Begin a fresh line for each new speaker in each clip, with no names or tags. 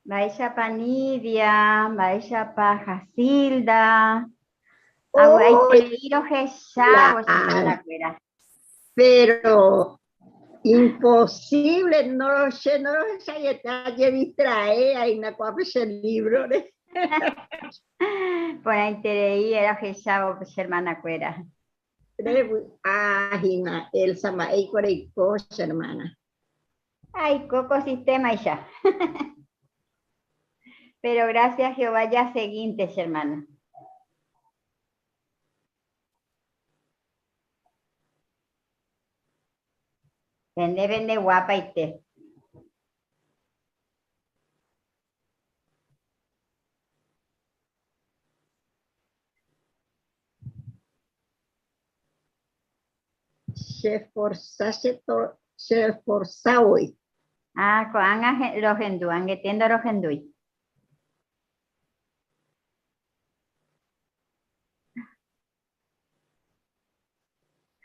Mba'éichapa Nidia, mba'éichapa Jasilda, avy'aiterei rohechávo che hermanakuéra.
Pero imposible, no, che no rohechaiete ajedistrae aína ko'ápe che libro-re.
Porãiterei rohechávo che hermanakuéra.
Revy'a hína, Elsa, mba'éiko reiko che hermana.
Aiko ko sistémaicha. Pero gracias Jehová jaseguínte che hermana. Pende pende guapaite.
Che forza che to che forza voi.
Ah, ko'ág̃a rohendu, angete ndorohendúi.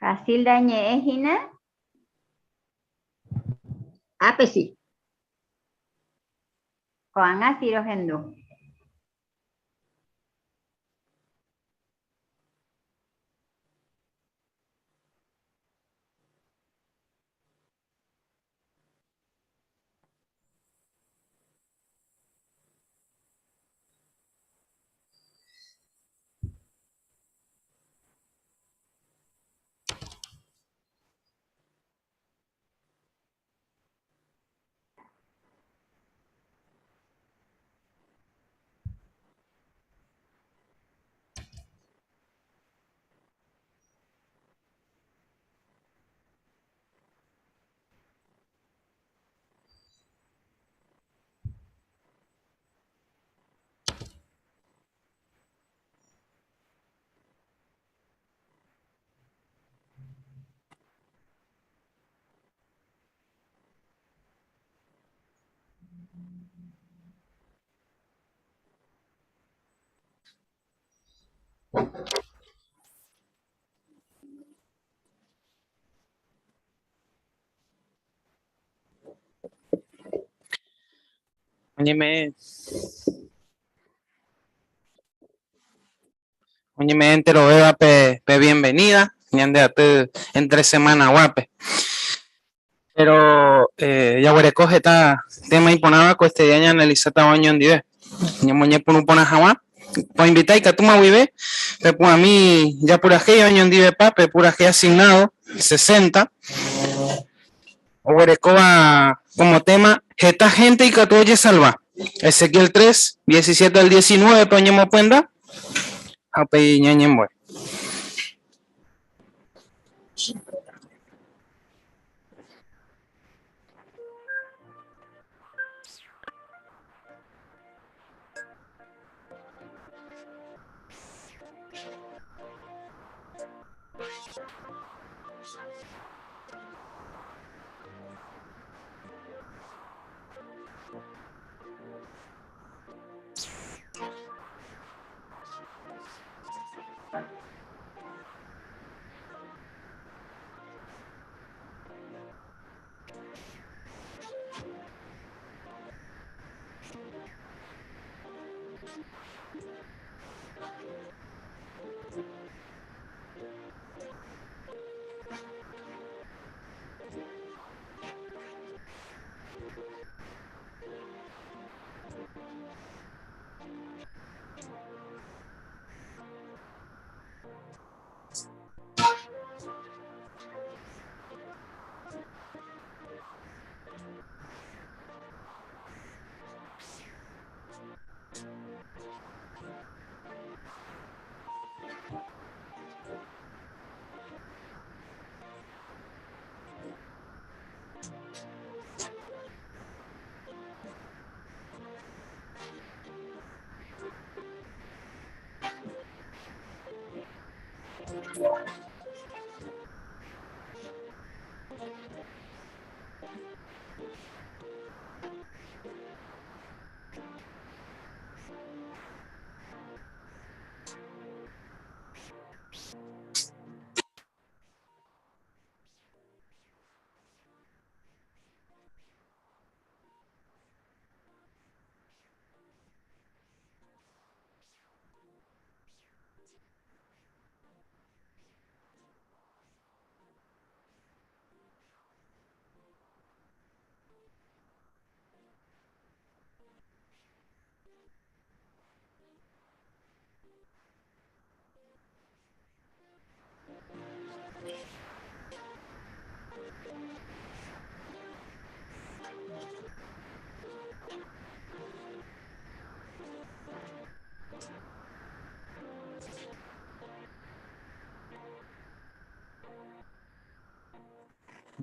Jasilda ñe'ẽ hína?
Ápe si.
Ko'ág̃a si rohendu.
Oñeme'ẽ Oñeme'ẽ enterovévape pe bienvenida ñande aty entre semana guápe. Pero jaguereko heta tema iporãva ko este día ñaanalizátava oñondive. Ñamoñepyrũ porã haguã, poinvita ikatúma guive pepu'ãmi japurahéi oñondivepa pe purahéi asignado 60 oguerekóva como tema Heta gente ikatu ojesalva. Ezequiel 3, 17 al 19 pe oñemopyenda ha upéi ñañembo'e.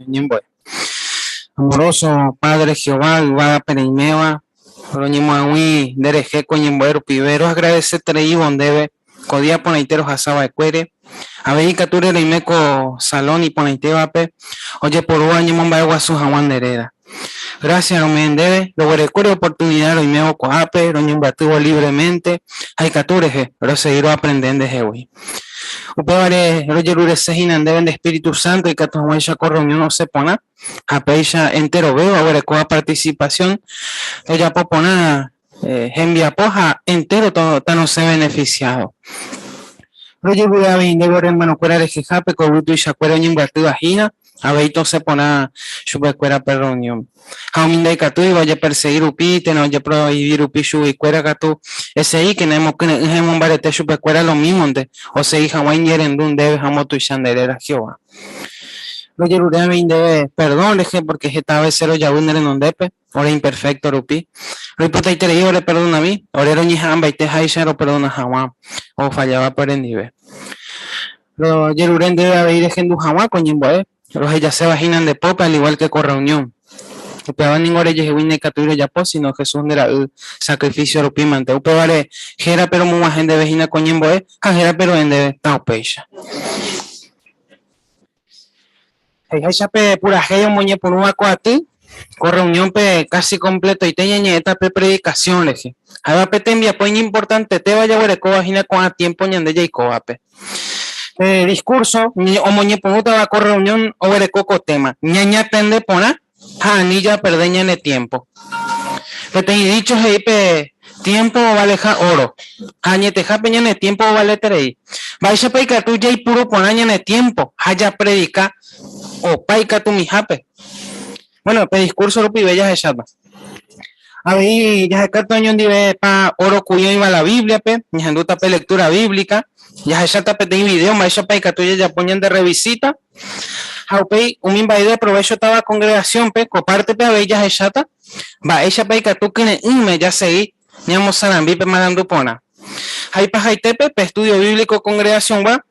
Ñembo'e. Amoroso Padre Jehová, yvágape reiméva, roñemoag̃ui nderehe ko ñembo'e rupive, roagradeseterei ndéve ko día porãite rohasava'ekuére, avei ikatu reime ko salón iporãitévape ojeporúva ñemomba'eguasu hag̃ua nde réra. Gracias rome'ẽ ndéve, roguerekóre oportunidad roimévo ko'ápe, roñembyatývo libremente ha ikatu rehe roseguir roaprende ndehegui. Upévare rojeruresehína ndéve nde Espíritu Santo ikatu hag̃uáicha ko reunión osẽ porã ha péicha enterovéva oguerekóva participación rojapo porã hembiapo ha entero tanosẽ beneficiado. Rojerure avei ndéve ore hermanokuéra rehehápe ko yvy tuichakuéra oñembyatýva hína, avei tosẽ porã chupekuéra pe reunión. Ha umi ndaikatúiva ojeperseguir rupi térã ojeprohibir rupi chuguikuéra katu eseíkena emokyre'ỹ ha emombarete chupekuéra lo mímonte osegi hag̃ua iñe'ẽrendu ndéve ha ombotuicha nde réra Jehová. Rojerure avei ndéve perdón rehe porque heta veces rojavy ne renondépe, ore imperfecto rupi. Roipotaiterei ore perdonami, ore roñeha'ãmbaite háicha roperdona hag̃ua ofalláva orendive. Rojerure ndéve avei rehendu hag̃ua ko ñembo'e, rohejaséva hína nde pópe al igual que ko reunión. Upéva ningo orejehegui ndaikatúi rojapo, sino Jesús nde ra'y sacrificio rupi mante. Upévare hérape romog̃uahẽ ndéve hína ko ñembo'e ha hérape ro'e ndéve taupéicha. He'iháichape purahéi omoñepyrũva ko aty, ko reunión-pe casi completoite ñañe'ẽta pe predicación rehe. Ha'éva pe tembiapo iñimportantetéva jaguerekóva hína ko'ã tiempo ñande jaikóvape. Pe discurso omoñepyrũtava ko reunión oguereko ko tema, ñañatende porã ha ani japerde ñane tiempo. Peteĩ dicho he'i pe tiempo ovaleha oro, ha añetehápe ñane tiempo ovaleterei. Mba'éichapa ikatu jaipuru porã ñane tiempo ha japredika opa ikatumihápe. Bueno, pe discurso rupive jahecháta. Avei jahekátá oñondive pa oro ku'i oĩva la Biblia-pe, ñahendúta pe lectura bíblica, jahecháta peteĩ video mba'éichapa ikatu jajapo ñande revisita, ha upéi umi mba'e ideprovéchotava congregación-pe, ko parte-pe avei jahecháta mba'éichapa ikatu kyre'ỹme jasegi ñamosarambi pe marandu porã. Ha ipahaitépe pe estudio bíblico congregación-gua,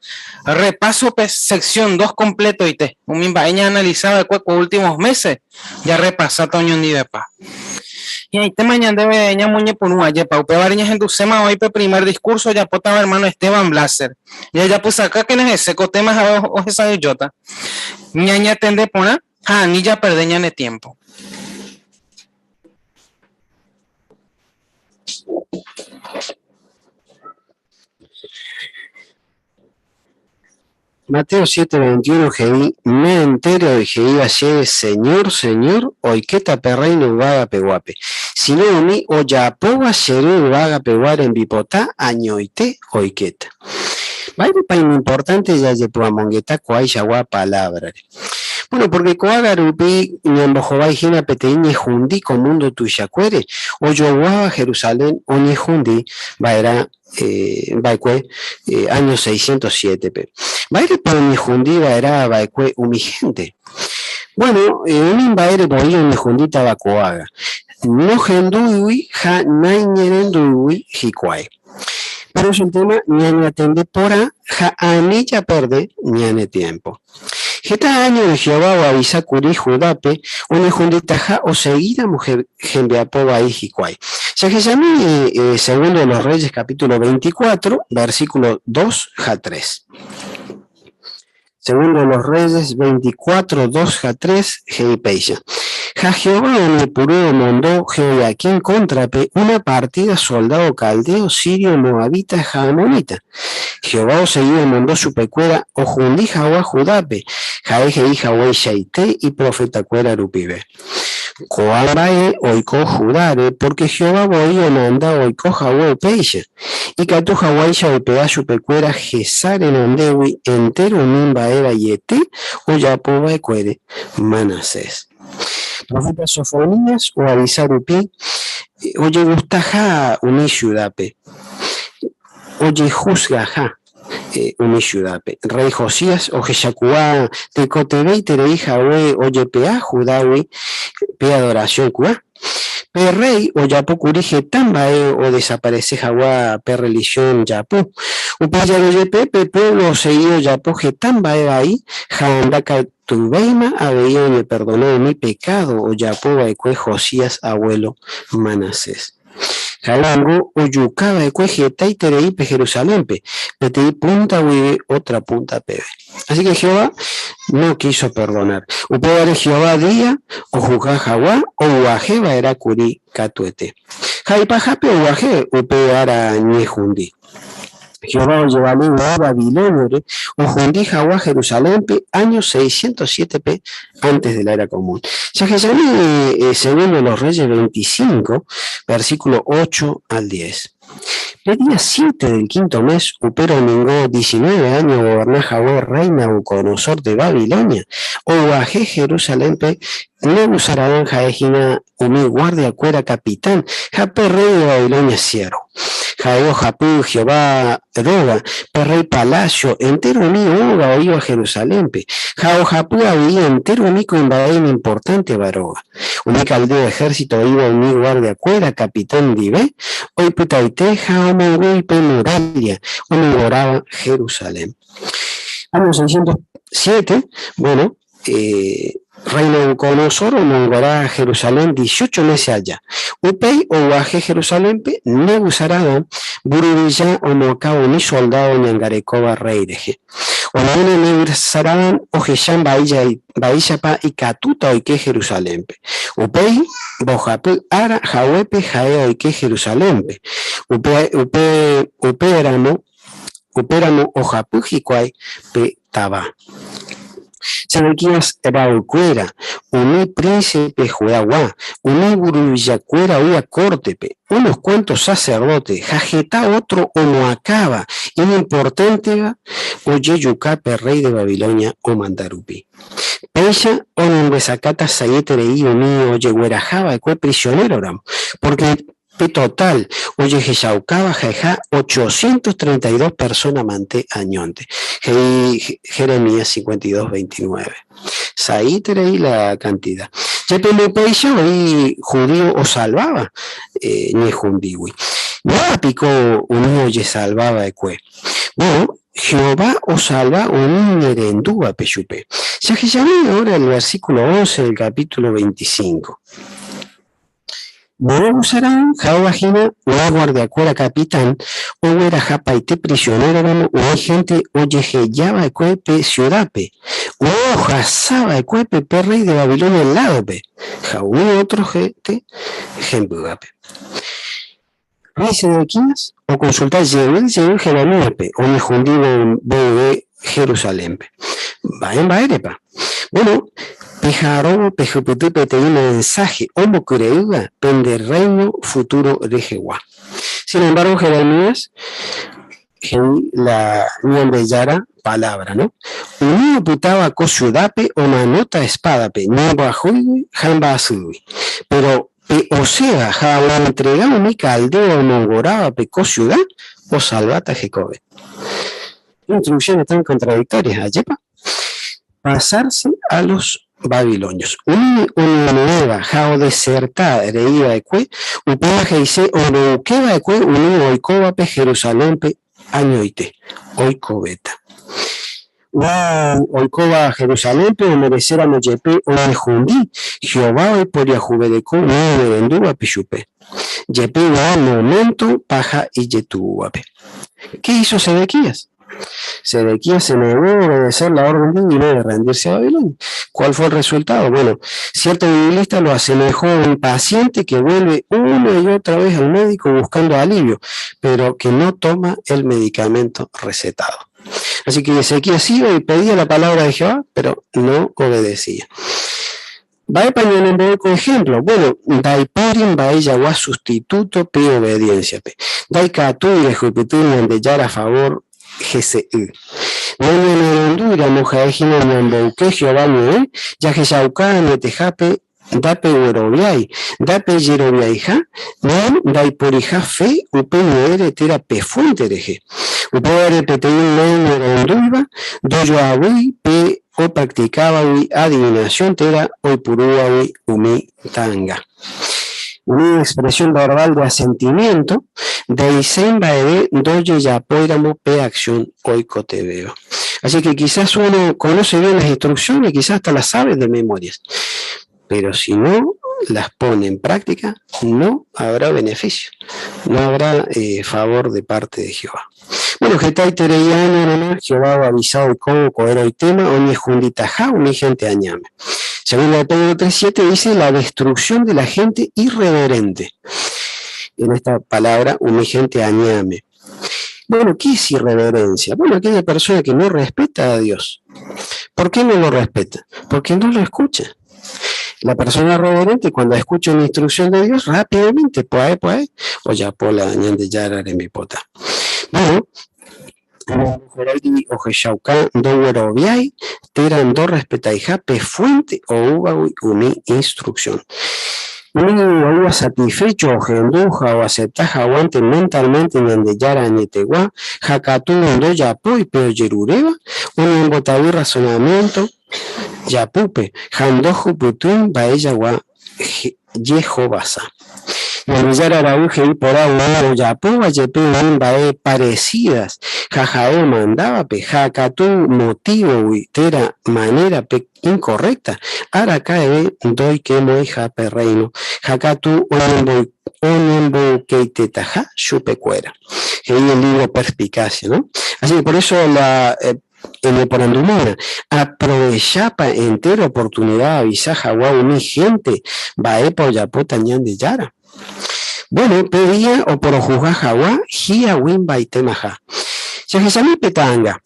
repaso pe sección 2 completoite, umi mba'e ñaanalizava'ekue ko últimos meses, jarrepasáta oñondivepa. Hi'ãitéma ñandéve ñamoñepyrũ ajépa, upévare ñahenduséma oĩ pe primer discurso ojapótava hermano Esteban Blaser. Jajapysakákena hese ko tema ha'e ohesa'ỹijóta. Ñañatende porã ha ani japerde ñane tiempo.
Mateo 7:21 he'i, Me entero he'íva chéve, Señor, Señor, oikéta pe reino yvágapeguápe, sino umi ojapóva che ru yvagapegua rembipota añoite oikéta. Mba'érepa iñimportante jajepy'amongeta ko'ãichagua palábrare. Bueno, porque ko'ág̃a rupi ñambohovái hína peteĩ ñehundi ko mundo tuichakuére, ojoguáva Jerusalén oñehundi va'erã va'ekue año 607-pe. Mba'érepa oñehundi va'erã va'ekue umi gente? Bueno, umi mba'ére voi oñehundítava ko'ág̃a, nohendúigui ha naiñerendúigui hikuái. Pero es un tema ñañatende porã ha ani japerde ñane tiempo. Heta año de Jehová oavisa kuri Judápe oñehunditaha osegíramo hembiapo vai hikuái. Jahechami Segundo de los Reyes capítulo 24, versículo 2 ha 3. Segundo de los Reyes 24, 2 ha 3, he'i péicha. Ha Jehová oñepyrũ omondo Jehoiaquim cóntrape una partida soldado caldeo, sirio, moabita ha amonita. Jehová osegi omondo chupekuéra ohundi hag̃ua Judápe, ha'e he'i hagueichaite iprofetakuéra rupive. Ko'ã mba'e oiko Judáre porque Jehová voi omanda oiko hague upéicha, ikatu haguáicha oipe'a chupekuéra hesa renondégui entero umi mba'e vaiete ojapova'ekuére Manasés. Profeta Sofonías oavisa rupi ojegustaha umi ciudápe, ojehusgaha umi ciudápe. Rey Josías ohechakuaa tekotevẽiterei hague ojepe'a Judágui pe adoración kuaa. Pe rey ojapo kuri heta mba'e odesaparece hag̃ua pe religión japu. Upéicharõ jepe pe pueblo osegi ojapo heta mba'e vai ha ndakatuvéima avei oñeperdona umi pekádo ojapo va'ekue Josías abuelo Manasés. Ha'e ningo ojuka va'ekue hetaitereípe Jerusalénpe, peteĩ púnta guive ótra púnta peve. Así que Jehová no quiso perdonar. Upévare Jehová día ohusga hag̃ua oguahẽ va'erã kuri katuete. Ha ipahápe oguahẽ upe ára ñehundi. Jehová ojevale umi babilóniore ohundi hag̃ua Jerusalénpe áño 607-pe antes de la era común. Jahechami Segundo los Reyes 25, versículo 8 al 10. Pe día 7 del quinto mes, upérõ ningo 19 áño ogoverna hague rréi Nabucodonosor de Babilonia, oguahẽ Jerusalénpe Nebuzaradán ha'e hína umi guardiakuéra kapitán ha pe rréi de Babilonia siérvo. Ha'e ohapy Jehová róga, pe rréi palásio, entéro umi óga oĩva Jerusalénpe, ha ohapy avei entéro umi kuimba'e iñimportánteva róga. Umi caldeo ehérsito oĩva umi guardiakuéra kapitán ndive oipytaite ha omongu'i pe murálla omongoráva Jerusalén. Áño 607, bueno, Rréi Nabucodonosor omongora Jerusalén 18 mése aja. Upéi oguahe Jerusalénpe Nebuzaradán, mburuvicha omoakã umi soldádo oñangarekóva rréi rehe. Oiméne Nebuzaradán ohecha mba'éichapa ikatúta oike Jerusalénpe. Upéi mbohapy ára haguépe ha'e oike Jerusalénpe. Upéramo Upéramo ohapy hikuái pe táva. Sedequías ra'ykuéra, umi prínsipe Judagua, umi mburuvichakuéra oĩva kórtepe, unos kuánto saserdóte ha heta ótro omoakãva iñimportánteva ojejuka pe rréi de Babilonia omanda rupi. Péicha oñembyesakãta sa'ieterei umi ojegueraha va'ekue prisionéroramo, pórke Pe total ojehechaukáva ha'eha 832 persóna mante añónte, he'i Jeremías 52, 29. Sa'íterei la kantida. Jepe upéicha oĩ judío osalváva ñehundígui. Máva piko umi ojesalva va'ekue? Bueno, Jehová osalva umi iñe'ẽrendúvape chupe. Jahechami ahora el versículo 11 del capítulo 25. Nebuzaradán ha'éva hína umi guardiakuéra kapitán oguerahapaite prisionéroramo umi hénte ojeheja va'ekue pe siudápe, umi ohasa va'ekuépe pe rréi de Babilonia ládope ha umi ótro hénte hembývape. Rréi Sedequías okonsulta jey jey Jeremíaspe oñehundívo mboyve Jerusalénpe. Mba'e mba'érepa? Bueno, peha'arõvo pehupyty peteĩ mensáhe omokyre'ỹva pende rréino futúro rehegua. Sin embargo, Jeremías he'i la Ñandejára palávra, no? Umi opytáva ko siudápe omanóta espádape, ñemboahúigui ha mba'asýgui. Péro Pe osẽva ha oentrega umi caldeo omongorávape ko siuda, osalváta hekove. Instrucciones tan contradictorias, ajépa? Pasarse a los babilonios. Umi oñemoĩva ha odeserta rei va'ekue, upéva he'ise omboyke va'ekue umi oikóvape Jerusalénpe añoite, oikovéta. Umi oikóva Jerusalénpe omereséramo jepe oñehundi, Jehová oiporiahuvereko umi iñe'ẽrendúvape chupe, jepe umi moménto paha ijetu'úvape. Qué hizo Sedequías? Sedequías se negó a obedecer la orden divina de rendirse a Babilonia. ¿Cuál fue el resultado? Bueno, cierto biblista lo asemejó a un paciente que vuelve una y otra vez al médico buscando alivio, pero que no toma el medicamento recetado. Así que Ezequías iba y pedía la palabra de Jehová, pero no obedecía. Mba'épa ñanembo'e ko ejemplo? Bueno, ndaipóri mba'eichagua sustituto pe obediencia-pe. Ndaikatúi rehupyty Ñandejára favor hese'ỹ. Nañanerendúiramo ha'e hína ñamboyke Jehová ñe'ẽ, jahechauka añetehápe ndapegueroviái, ndapejeroviaiha, ni ndaiporiha fe upe ñe'ẽre térã pe fuente rehe. Upévare peteĩ naiñerendúiva ndojoavýi pe opraktikávagui adivinasión térã oipurúvagui umi ta'anga. Umi expresión verbal de asentimiento nde'iséi mba'eve ndojejapóiramo pe acción oikotevẽva. Así que quizás uno conoce bien las instrucciones, quizás hasta las sabe de memorias, pero si no las pone en práctica, no habrá beneficio, no habrá eh, favor de parte de Jehová. Bueno, hetaiterei áñorõma Jehová oavisa oikóvo ko'ẽrõ itéma oñehunditaha umi gente añáme. Segunda de Pedro 3.7 dice la destrucción de la gente irreverente. En esta palabra, umi gente añáme. Bueno, ¿qué es irreverencia? Bueno, aquella persona que no respeta a Dios. ¿Por qué no lo respeta? Porque no lo escucha. La persona reverente cuando escucha una instrucción de Dios, rápidamente, puede, puede, o ya pola Ñandejára rembipota. Bueno, ohechauka ndogueroviái térã ndorrespetaiha pe fuente oúvagui umi instrucción. Umi oĩva satisfecho ohendu ha oacepta haguãnte mentalmente Ñandejára añetegua ha katu ndojapói pe ojeruréva, oñembotavy razonamiento japúpe ha ndohupytýi mba'eichagua jehovasa. Ñandejára Ra'y he'i porã umi ojapóva jepe umi mba'e parecidas ha ha'e omandávape ha katu motivo-gui térã manera-pe incorrecta, araka'eve ndoikemoiha pe Reino ha katu oñemboykeitetaha chupekuéra. He'i el libro Perspicacia, no? Así que por eso la Eñeporandumína, Aprovechápa entéro oportunida aavisa hag̃ua umi hénte mba'épa ojapóta Ñandejára? Vuéno, pe día oporohusga hag̃ua hi'ag̃ui mba'etémaha. Jahechami pe ta'anga.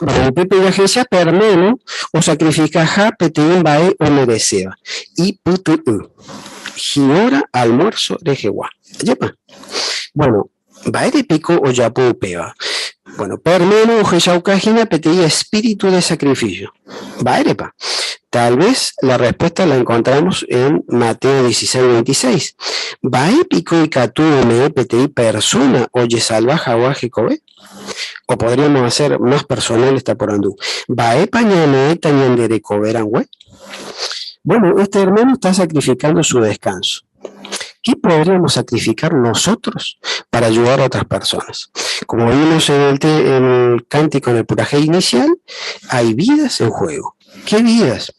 Mba'e upépe jahecha pe ermáno osakrifikaha peteĩ mba'e omereséva, ipyty'ỹ, hi'óra almuérso rehegua. Ajépa? Vuéno, Mba'ére piko ojapo upéva? Bueno, pe ermáno ohechauka hína peteĩ espíritu de sacrificio. Mba'érepa? Tal vez la respuesta la encontramos en Mateo 16, 26. Mba'e piko ikatu ome'ẽ peteĩ persóna ojesalva hag̃ua hekove? O podríamos hacer más personal esta porandu, Mba'épa ñame'ẽta ñande rekove rangue? Bueno, este hermano está sacrificando su descanso. ¿Qué podríamos sacrificar nosotros para ayudar a otras personas? Como vimos en el, el cántico en el puraje inicial, hay vidas en juego. ¿Qué vidas?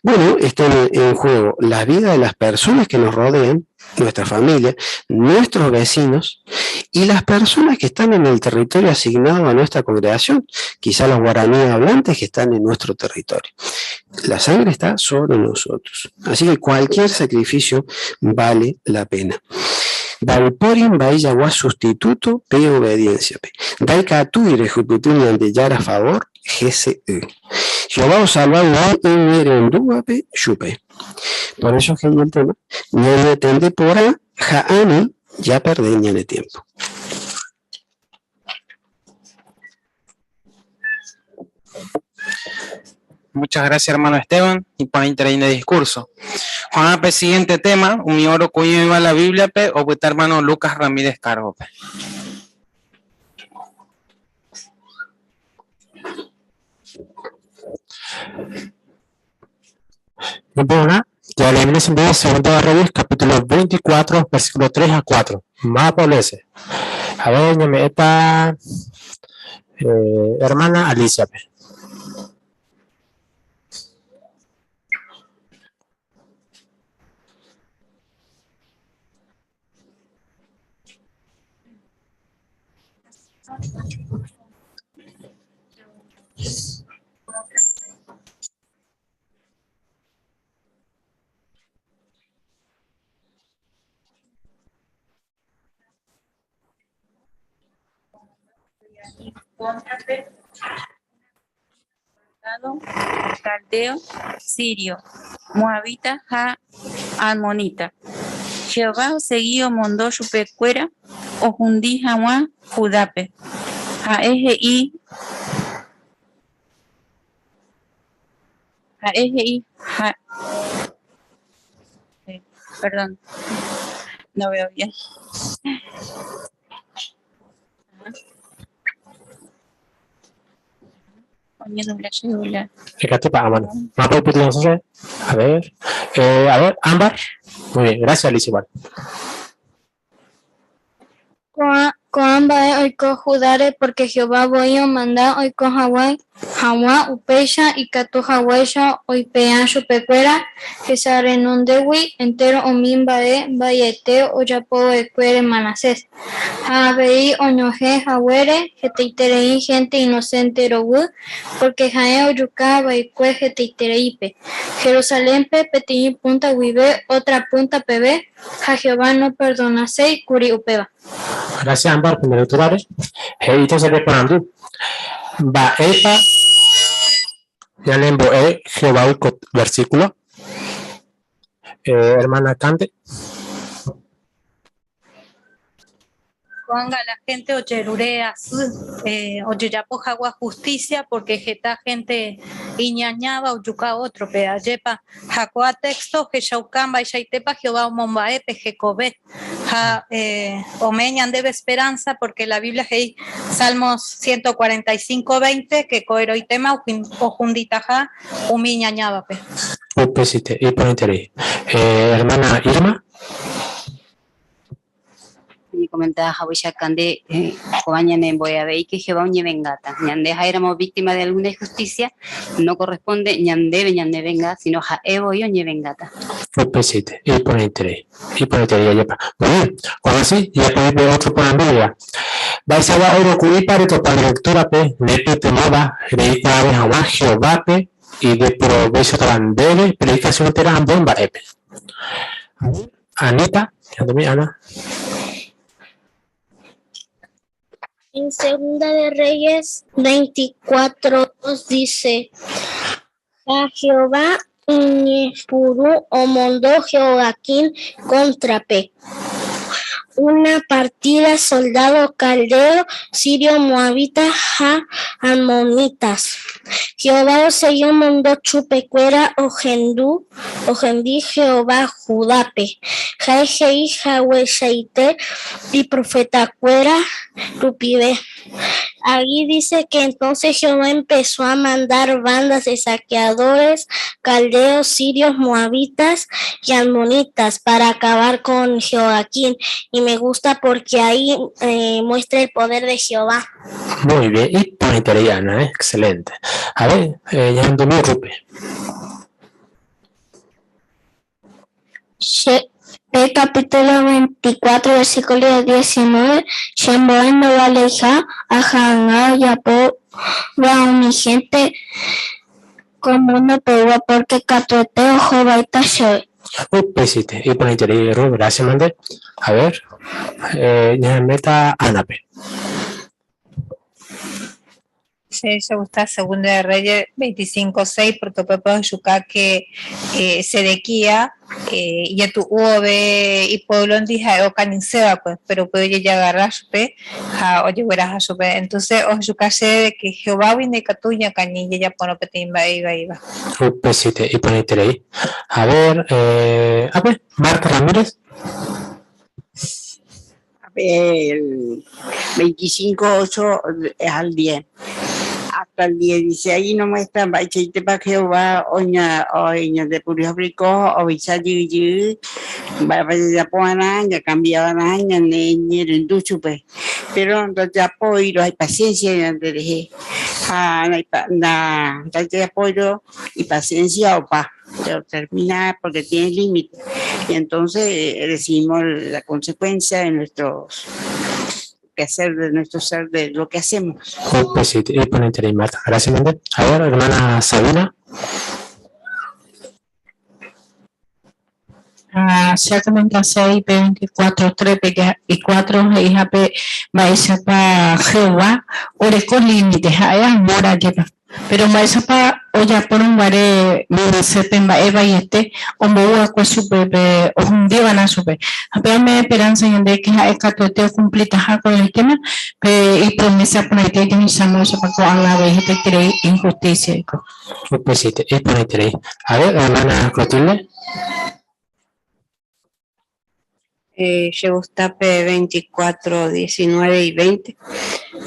Bueno, están en juego la vida de las personas que nos rodean, nuestra familia, nuestros vecinos y las personas que están en el territorio asignado a nuestra congregación, quizá los guaraníes hablantes que están en nuestro territorio. La sangre está sobre nosotros. Así que cualquier sacrificio vale la pena. Ndaipóri mba'eichagua sustituto pe obediencia-pe. Ndaikatúi rehupyty Ñandejára favor hese'ỹ. Jehová osalva umi iñe'ẽrendúvape chupe. Por eso he'i el tema, Ñañatende porã ha ani japerde ñane tiempo.
Muchas gracias, hermano Esteban, y para intervenir discurso. Juan pe siguiente tema, umi oro kuña oĩva la Biblia-pe, opyta hermano Lucas Ramírez cargo-pe.
Iporã, jaleémina chendive Segunda de Reyes capítulo 24, versículo 3 a 4. Mávapa oleese? Jave ñame'ẽta hermana Alicia-pe.
Caldeo, sirio, moabita ha ammonita. Jehová osegi omondo chupekuéra ohundi hag̃ua Judápe. Ha'e he'i Ha'e he'i ha perdón, no veo bien. Oñedobla che dobla.
Ikatúpa, ah, bueno. Mapa oipytyvõse? A ver. A ver, Ámbar. Muy bien, gracias, Alicia, igual.
Ko'ã mba'e oiko Judáre pórke Jehová voi omanda oiko hag̃ua upéicha ikatu haguéicha oipe'a chupekuéra hesa renondégui entéro umi mba'e vaiete ojapova'ekuére Manasés, ha avei oñohẽ haguére hetaiterei hénte inosénte roguy pórke ha'e ojuka va'ekue hetaitereípe Jerusalénpe peteĩ púnta guive ótra púnta peve. Ha Jehová noperdonaséi kuri upéva.
Gracias Ámbar pende lecturare. He'íta che reporandu, Mba'épa ñanembo'e Jehová ko versículo? Hermana Cande.
Ko'ág̃a la hénte ojerure asy ojejapo hag̃ua hustísia pórke heta hénte iñañáva ojuka ótrope. Ajépa ha ko'ã téxto ohechauka mba'eichaitépa Jehová omomba'e pe hekove ha ome'ẽ ñandéve esperánsa pórke la Biblia he'i Salmos 145, 20 ke ko'ẽrõitéma ohunditaha umi iñañávape.
Upéichaite, iporãiterei. Ermána Irma.
Oñekomenta haguéicha Kande kóva ñanembo'e avei ke Jehová oñevengáta. Ñande ha'éramo víctima de alguna injusticia, no corresponde ñandéve ñanevenga, sino ha'e voi oñevengáta.
Upeichaite, iporãiterei, iporãiterei ajépa. Muy bien, ahora sí, japo'i pe ótro porandúva. Mba'eichagua oroku'ípa retopa nde lectura-pe nepytyvõva reikuaave hag̃ua Jehovápe ideprovéchotava ndéve predikasión térã ambue mba'épe? Anita, ñandemi Ana.
En Segunda de Reyes 24, 2 dice, Ha Jehová oñepyrũ omondo Jehoiaquim kóntrape una partída soldádo caldeo, sirio, moabita ha ammonitas. Jehová osegi omondo chupekuéra ohendu Ohendi Jehová Judápe, ha'e he'i hagueichaite iprofetakuéra rupive. Allí dice que entonces Jehová empezó a mandar bandas de saqueadores, caldeos, sirios, moabitas y ammonitas para acabar con Jehoiaquim. Y me gusta porque ahí muestra el poder de Jehová.
Muy bien, iporãiterei Ana, eh? Excelente. A ver, ñahendumi Rupe.
Che, pe capítulo 24, versículo 19, chembo'e ndovaleiha aha'anga ojapóva umi hénte ko múndo pegua, pórke katuete oho vaíta chéve.
Upéichaite, iporãiterei Ru, gracias mante. A ver, ñaheméta Ánape.
Che chegusta Segunda de Reyes 25, 6 porque upépe ohechuka ke Sedequía ijetu'u ove ipuévlondi ha'e okañyse va'ekue, péro upéi ojejagarra chupe ha ojegueraha chupe. Entónse ohechuka chéve ke Jehovágui ndaikatúi ñakañy jajapórõ peteĩ mba'e ivaíva.
Upéichaite iporãiterei. A ver, ápe, Marta Ramírez.
El 25, 8 al 10. Hasta el 10 dice, ahí no muestra mba'eichaitépa Jehová oña oñandepurihopriko ovicha jey jey mba'épa jajapo va'erã, ñakambia va'erã ñane ñe'ẽrendu chupe. Pero ndojapóirõ ha ipaciencia ñanderehe ha ndajapóirõ ipaciencia opa. Pero termina porque tiene límite y entonces recibimos la consecuencia de nuestros quehacer, de nuestro ser, de lo que hacemos.
Upéichaite, iporãiterei Marta. Gracias, mante. A ver, hermana Sabina.
Ha che akomentase avei pe 24, 3 y 4 he'ihápe mba'éichapa Jehová oreko límite, ha'e amor ajépa. Péro mba'éichapa ojapórõ guare Manasépe mba'e vaiete ombou va'ekue chupe pe ohundíva'erã chupe? Ha péva ome'ẽ esperánsa ñandéve ke ha'e katuete okumplitaha ko'ẽrõitéma pe ipromésa porãite jahecha mba'éichapa ko'ág̃a avei hetaiterei inhustísia oiko.
Upeichaite, iporãiterei. A ver, hermana Clotilde.
Che gusta pe 24, 19 y 20.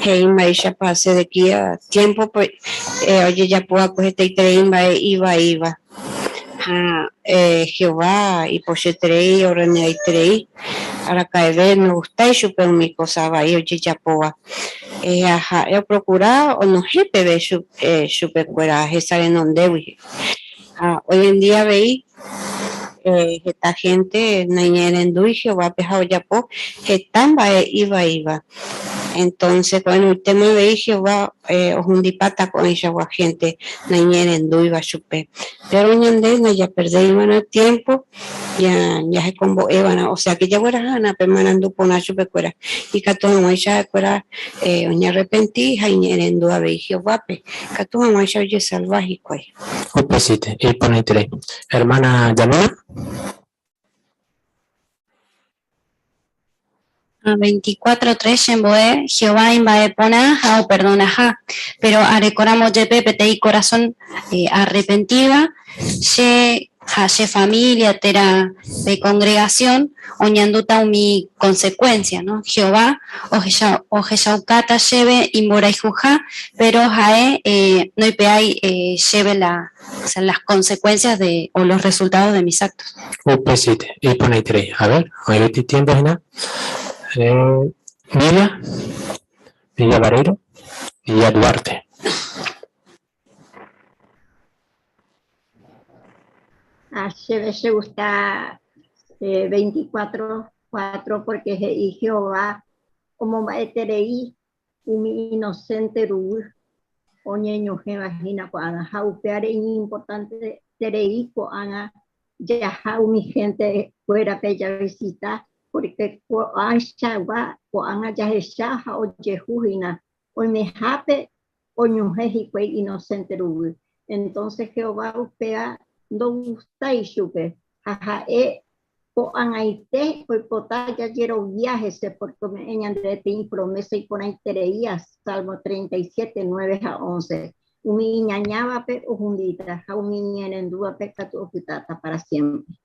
He'i mba'éichapa Sedequías tiempo-pe ojejapo'akue hetaiterei mba'e ivaíva. Ha Jehová ipochyeterei orrenegaiterei araka'eve ndogustái chupe umi cosa vai ojejapóva. Ha ha'e oprocura onohẽ peve chupekuéra hesa renondégui. Ha hoy en día avei heta gente naiñe'ẽrendúi Jehovápe ha ojapo heta mba'e ivaíva. Entonces ko'ẽrõitéma avei Jehová ohundipáta ko'ãichagua gente naiñe'ẽrendúiva chupe. Péro ñande ndajaperdéiva'erã tiempo jahekombo'eva'erã, osea que jagueraha'arã pe marandu porã chupekuéra ikatu hag̃uáicha ha'ekuéra oñearrepenti ha iñe'ẽrendu avei Jehovápe ikatu hag̃uáicha ojesalva hikuái.
Upeicháite, iporãiterei. Hermana Yanina.
24.3 chembo'e Jehová imba'eporã ha operdonaha, pero arekóramo jepe peteĩ corazón arrepentíva, che ha che familia térã pe congregación oñandúta umi consecuencia, no? Jehová ohechaukáta chéve imborayhuha, pero ha'e noipe'ái chéve la, o sea, las consecuencias de, o los resultados de mis actos.
Upeicháite, iporãiterei. A ver, oĩvéti tiempo hína. Nidia, Nidia Vareiro, Nidia Duarte.
A chéve che gusta 24, 4 porque he'i Jehová omomba'eterei umi inocente ruguy oñeñohẽva hína ko'ág̃a ha upévare iñimportanteterei ko'ág̃a jaha umi gente kuérape javisita porque ko'ãichagua ko'ág̃a jahecha ha ojehu hína oimehápe oñohẽ hikuái inocente ruguy. Entonces Jehová upéva ndogustái chupe ha ha'e ko'ag̃aite oipota jajerovia hese porque ome'ẽ ñandéve peteĩ promesa iporãiterei Salmo 37, 9 ha 11. Umi iñañávape ohundíta ha umi iñe'ẽrendúvape katu opytáta para siempre.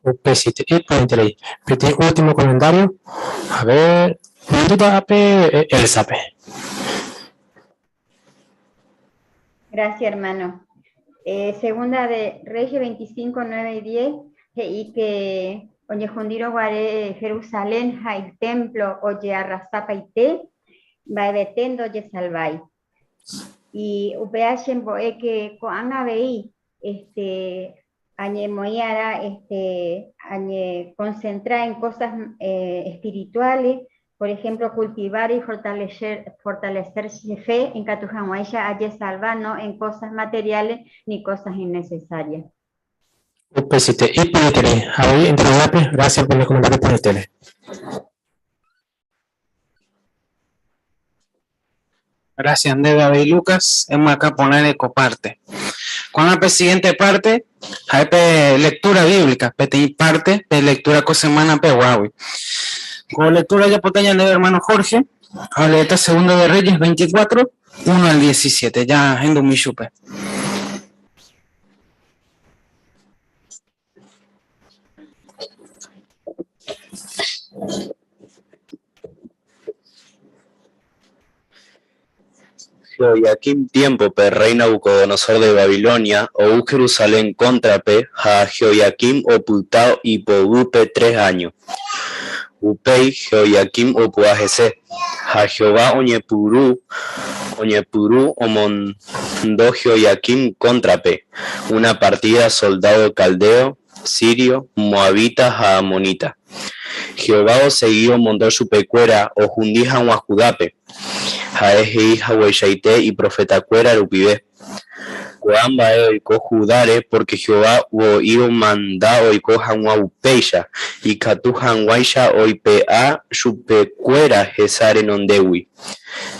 Upeicháite, iporãiterei. Peteĩ último comentario. A ver, Ñandúta-pe Elsape.
Gracias, hermano. Segunda de Reyes 25, 9 y 10, he'i que oñehundírõ guare Jerusalén ha itemplo ojearrasapaite, mba'evete ndojesalvái. Y upéva chembo'e que ko'ág̃a avei este, añemoĩ'arã este, añeconcentra en cosas espirituales, por ejemplo, cultivar y fortalecer fe en ikatu hag̃uáicha ajesalva, no en cosas materiales ni cosas innecesarias.
Upeicháite, iporãiterei. Avei entregápe, gracias por el comentario porãitere.
Gracias, ndéve avei Lucas, emyakã ko parte. Ko'ág̃a pe siguiente parte, ha'e pe lectura bíblica, peteĩ parte pe lectura ko semana peguágui. Ko lectura ojapóta ñandéve hermano Jorge, ha oleéta Segundo de Reyes 24, 1 al 17. Ya hendumi chupe.
Jehoiaquim tiempo-pe rey Nabucodonosor de Babilonia ou Jerusalén cóntrape ha Jehoiaquim opyta ipoguýpe tres años. Upéi Jehoiaquim opu'ã hese, ha Jehová oñepyrũ omondo Jehoiaquim cóntrape una partida soldado caldeo, sirio, moabita ha amonita. Jehová osegi omondo chupekuéra ohundi hag̃ua Judápe, ha'e he'i hagueichaite iprofetakuéra rupive. Ko'ã mba'e oiko Judáre porque Jehová voi omanda oiko hag̃ua upéicha, ikatu hag̃uáicha oipe'a chupekuéra hesa renondégui.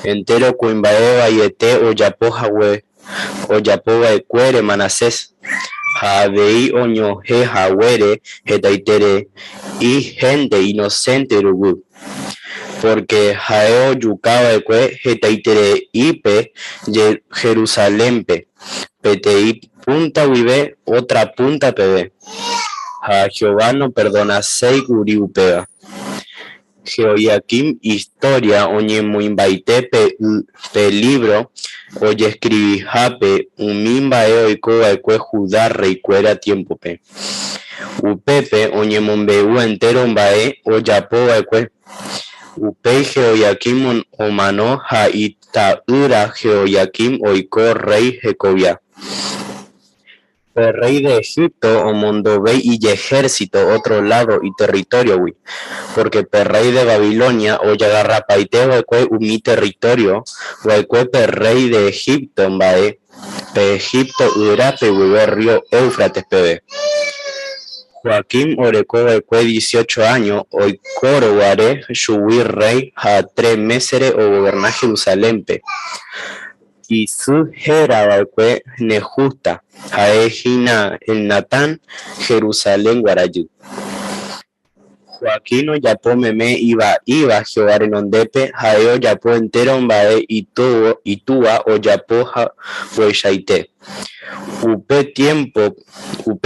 Entéro kuimba'e vaiete ojapova'ekuére Manasés, ha avei oñohẽhaguére hetaiterei hénte inocente ruguy, porque ha'e ojukava'ekue hetaitereípe Jerusalénpe, peteĩ punta guive otra punta peve. Ha Jehová noperdonaséi kuri upéva. Jehoiaquim istória oñemoĩmbaite pe lívro ojeskrivihápe umi mba'e oiko va'ekue Judá rreikuéra tiémpope. Upépe oñemombe'u entéro mba'e ojapo va'ekue. Upéi Jehoiaquim omano ha ita'ýra Jehoiaquim oiko rréi hekovia. Pe rréi de Egipto omondovéi ijehérsito ótro ládo iterritóriogui, pórke pe rréi de Babilonia ojagarrapaite va'ekue umi território va'ekue pe rréi de Egipto mba'e, pe Egipto yrape guive rrío Éufrates peve. Joaquim oreko va'ekue dieciocho áño oikórõ guare chugui rréi ha tres mésere ogoverna Jerusalénpe. Isy héra va'ekue Nehusta, ha'e hína Elnatán, Jerusalengua rajy. Joaquín ojapo meme ivaíva Jehová renondépe, ha'e ojapo entéro mba'e itúva ojapo hagueichaite. Upe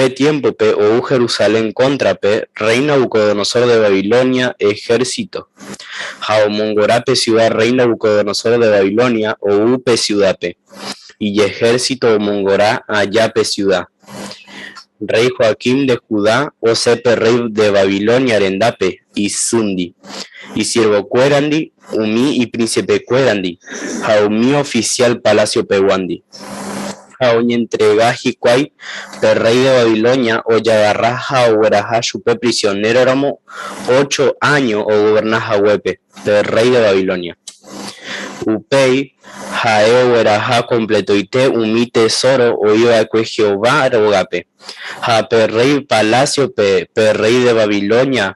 tiémpope ou Jerusalén kóntrape rréi Nabucodonosor de Babilonia ehérsito, ha omongora pe siuda Rréi Nabucodonosor de Babilonia ou pe siudápe, ijehérsito omongora aja pe siuda. Rréi Joaquim de Judá osẽ pe rréi de Babilonia rendápe isýndi, isiervokuérandi, umi iprinsipekuérandi ha umi ofisiál palasiopeguándi. Ha oñentrega hikuái pe rréi de Babilonia ojagarra ha ogueraha chupe prisionéroramo ocho áño ogoverna haguépe pe rréi de Babilonia. Upéi ha'e ogueraha kompletoite umi tesóro oĩ va'ekue Jehová rógape, ha pe rréi palásiope pe rréi de Babilonia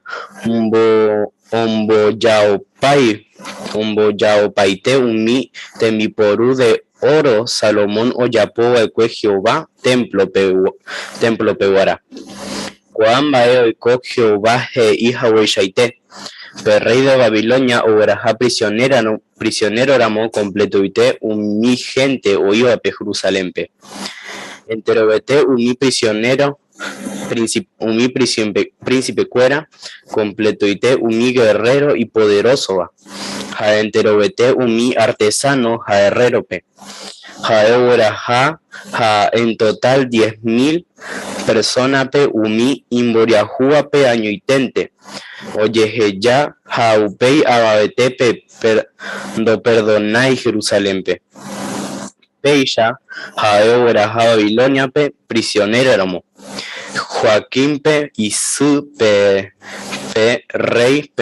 Ombojaopaite umi tembiporu de óro Salomón ojapo va'ekue Jehová témplope g̃uarã. Ko'ã mba'e oiko Jehová he'i hagueichaite, pe rréi de Babilonia ogueraha prisionéroramo kompletoite umi hénte oĩvape Jerusalénpe. Enterovete umi prisionéro umi prínsipekuéra, kompletoite umi gerréro ipoderósova, ha enterovete umi artesáno ha errérope. Ha'e ogueraha ha en totál 10,000 persónape umi imboriahúvape añoiténte ojeheja ha upéi avavetépe ndoperdonái Jerusalénpe. Péicha ha'e ogueraha Babilóniape prisionéroramo Joaquínpe isy pe pe rréi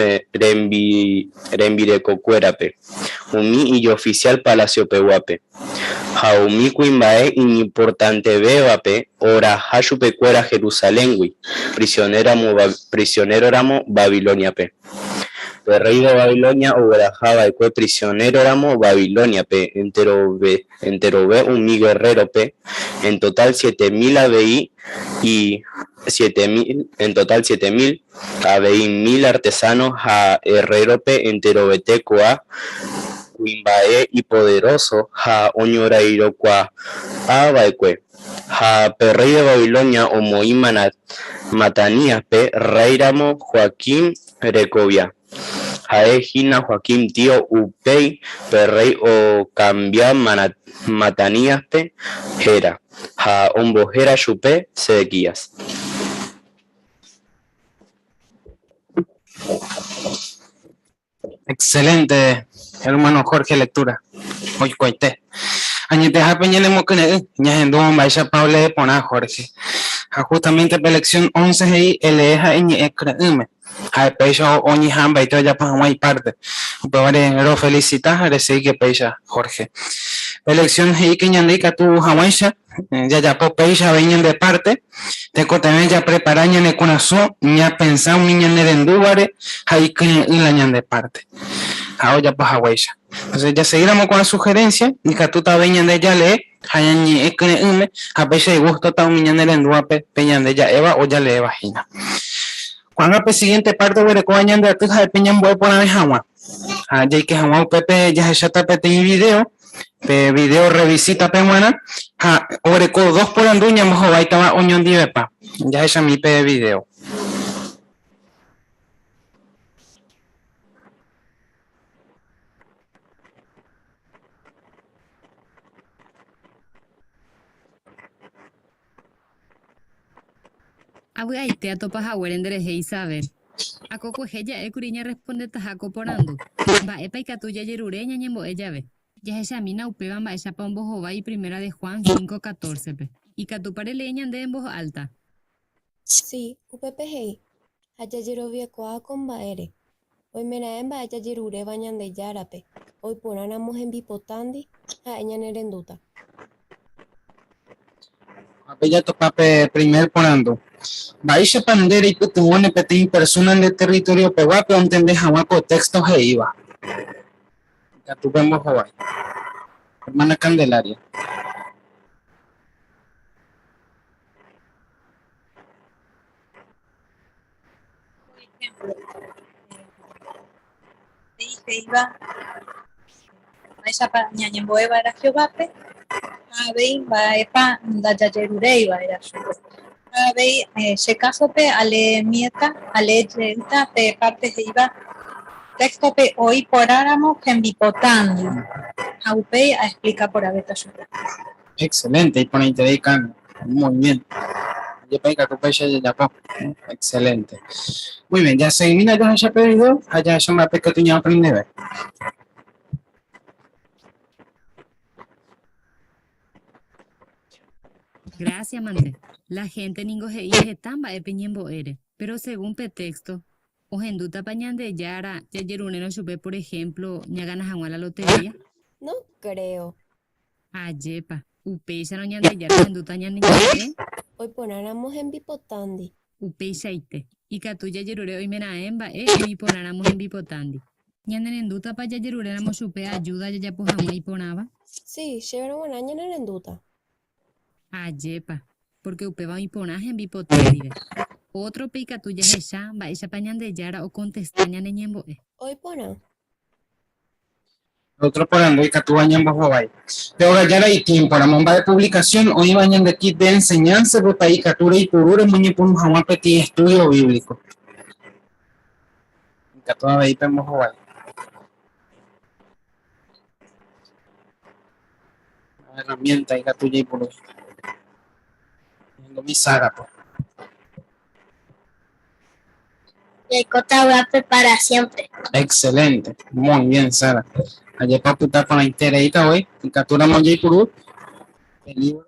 rembirekokuérape, umi ijofisiál palasiopeguápe, ha umi kuimba'e iñimportantevévape oraha chupekuéra Jerusaléngui prisionéroramo Babilóniape. Pe rréi de Babilonia ogueraha va'ekue prisionéroramo Babilóniape enterove umi gerrérope, en totál 7000 avei y en totál 7000, avei mil artesáno ha errérope enterovete ko'ã kuimba'e ipoderóso ha oñorairõkuaa va'ekue. Ha pe rréi de Babilonia omoĩ Mataníaspe rréiramo Joaquim rekovia. Ha'e hína Joaquim tio Upéi pe rréi okambia Mataníaspe héra ha ombohéra chupe Sedequías.
Excelente, hermano Jorge, lectura. Oikoite. Añetehápe ñanemokyre'ỹ, ñahendúvo mba'éichapa olee porã Jorge. Ha justamente pe lección 11 he'i elee ha eñe'ẽ kyre'ỹme. Ha'e péicha oñeha'ãmbaite ojapo hag̃ua iparte. Upévare rofelicita ha resegi péicha, Jorge. Pe lección he'i que ñande ikatu hag̃uáicha jajapo péicha avei ñande parte, tekotevẽ japrepara ñane korasõ, ñapensa umi ñanerendúvare ha ikyre'ỹ la ñande parte. Ha ojapo haguéicha. Entonces, jaseguíramo ko'ã sugerencia, ikatúta avei ñande jalee ha ñañe'ẽ kyre'ỹme ha péicha igústota umi ñanerendúvape pe ñande ja'éva o jaleéva hína. Ko'ág̃a pe siguiente parte oguerekóva ñande aty ha'e pe ñambo'e porãve hag̃ua. Ha jaike hag̃ua upépe jahecháta peteĩ video, pe video revisita-pe g̃uarã ha oguereko dos porandu ñambohováitava oñondivepa. Jahechami pe video.
Avy'aite atopa haguére nderehe Isabel. Akokuehe ja'ékuri ñarrespondetaha ko porandu, Mba'épa ikatu jajerure ñañembo'e jave? Jahechamína upéva mba'éichapa ombohovái Primera de Juan 5:14-pe. Ikatúpa relee ñande en voz alta?
Sí, upépe he'i, Ha jajeroviakuaa ko mba'ére. Oimeraẽ mba'e jajeruréva Ñandejárape, oiporãramo hembipotándi, ha'e ñanerendúta.
Ápe jatopa pe primer porandu. Mba'éichapa nde reipytyvõne peteĩ persóna nde territoriopeguápe ontende hag̃ua ko téxto he'íva? Ikatu pembohovái. Hermana Candelaria.
Por ejemplo, he'i he'íva mba'éichapa ñañembo'e va'erã Jehovápe ha avei mba'épa ndajajeruréi va'erã chupe. Ha avei che kásope aleemiéta, alee jeýta pe párte he'íva téxtope oĩ porãramo hembipotándi ha upéi aexplika porãvéta chupe.
Excelente, iporãiterei Carmen. Muy bien. Jepe ikatu péicha jajapo. Excelente. Muy bien, jaseguimína jahecha pe video ha jahecha mba'épa ikatu ñaaprendeve.
Gracias mante. La gente ningo he'i heta mba'e pe ñembo'ére, pero según pe texto, ohendútapa Ñandejára jajerurérõ chupe por ejemplo ñagana hag̃ua la lotería?
No creo.
Ajépa, upéicharõ Ñandejára ohendúta ñane ñe'ẽ?
Oiporãramo hembipotándi.
Upeichaite, ikatu jajerure oimeraẽ mba'e oĩporãramo hembipotándi. Ñanerendútapa jajeruréramo chupe ajúda jajapo hag̃ua iporãva?
Sí, chéverõ g̃uarã ñanerendúta.
Ajépa, pórke upéva oĩporã hembipota ndive. Ótrope ikatu jahecha mba'éichapa Ñandejára okontesta ñane ñembo'e.
Oĩporã.
Ótro porandu ikatúva ñambohovái. Pe ogajára itiémporamo, mba'e puvlikasión oĩva ñande kit de enseñánzapepa ikatu reipuru remoñepyrũ hag̃ua peteĩ estúdio bíblico? Ikatu avei pembohovái. Herramienta ikatu jaipuru. Ñahendomi Sárape.
Jaikóta vy'ápe para siempre.
Excelente, muy bien Sara. Ajépa opyta porãitereíta voi, ikatúramo jaipuru pe libro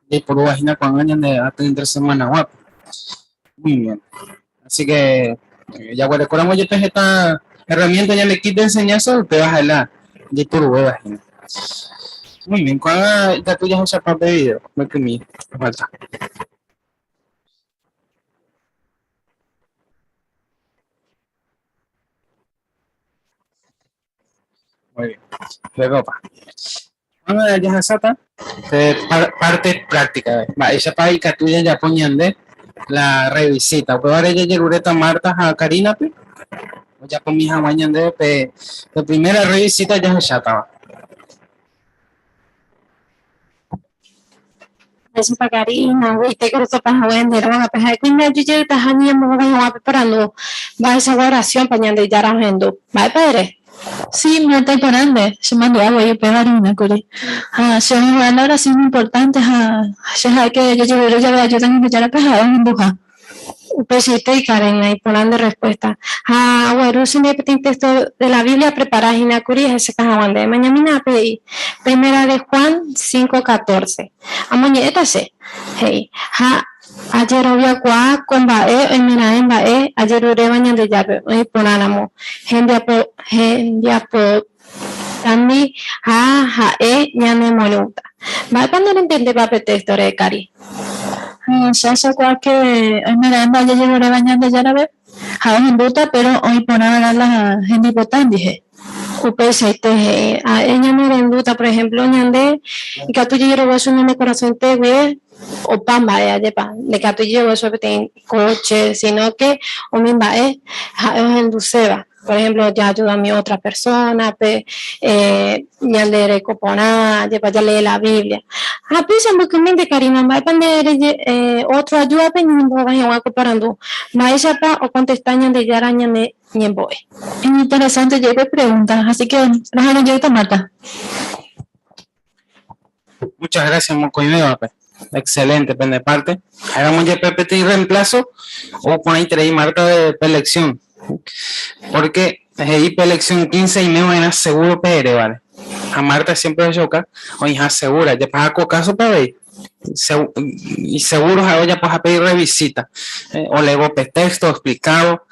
jaipurúva hína ko'ág̃a ñande aty entre semana-guápe. Muy bien. Así que jaguerekóramo jepe heta herramienta ñande kit de enseñanza, upéva ha'e la jaipuruvéva hína. Muy bien, ko'ág̃a ikatu jahechapa pe video, mbykymi falta. Muy bien. Luego, pa. Ko'ág̃a jahasáta pe parte práctica. Mba'éichapa ikatu jajapo ñande la revisita. Upévare jajeruréta Marta ha Karina-pe ojapomi hag̃ua ñandéve pe primera revisita jahechátava.
Mba'éichapa Karina, ogueite korotopa hague nde rógape ha'e kuimba'e ojejeytaha ñañembohovái hag̃ua pe porandu mba'eichagua oración-pa Ñandejára ohendu. Mba'épa ere?
Sí, Marta iporã nde, che mandu'a voi upéva roime kuri. Ha che oĩva la oración importante ha che ha'e que jajerure jave ayuda Ñandejárape ha'e ohenduha.
Upeichaite Karen, iporã nde respuesta. Ha agueru che ndéve peteĩ texto de la Biblia aprepara hína kuri ahechaka hag̃ua ndéve. Emañamína ápe he'i, Primera de Juan 5:14. Amoñe'ẽta che, he'i, ha ajeroviakuaa ko mba'e oimeraẽ mba'e ajeruréva Ñandejápe oĩ porãramo hembiapo hembiapotami ha ha'e ñanemoirũta. Mba'épa nde rentendépa pe téxtore, Kari?
Ha che achakuaa ke oimeraẽ mba'e jajeruréva Ñandejárape, ha'e ohendúta, péro oĩ porã va'erã la hembipota ndive.
Upeichaite he'i, ha'e ñanerendúta, por ehémplo, ñande ikatu jajeroguasu ñane korasõite guive opa mba'e, ajépa, ndaikatúi jajeroguasu peteĩ kóche, síno ke umi mba'e ha'e ohenduséva. Por ejemplo, jaayudami otra persona-pe, ñande reko porã, jepa jalee la Biblia. Ha péicha mbykymínte Karina, mba'épa nde ere otro ayuda-pe ñanembohovái hag̃ua ko porandu, mba'éichapa okontesta Ñandejára ñane ñembo'e?
Iñinteresante jepe pregunta, así que raha'arõ jeýta Marta.
Muchas gracias, mokõivévape. Excelente pende parte. Ha'éramo jepe peteĩ reemplazo ou porãiterei Marta de pe lección. Porque he'i pe lección 15 aime va'erã seguro pe erévare. Ha Marta siempre ohechauka oĩha segura. Japaha ko kásope avei. Iseguro ha'e ojapoha pe irrevisita. Oleévo pe texto explicado.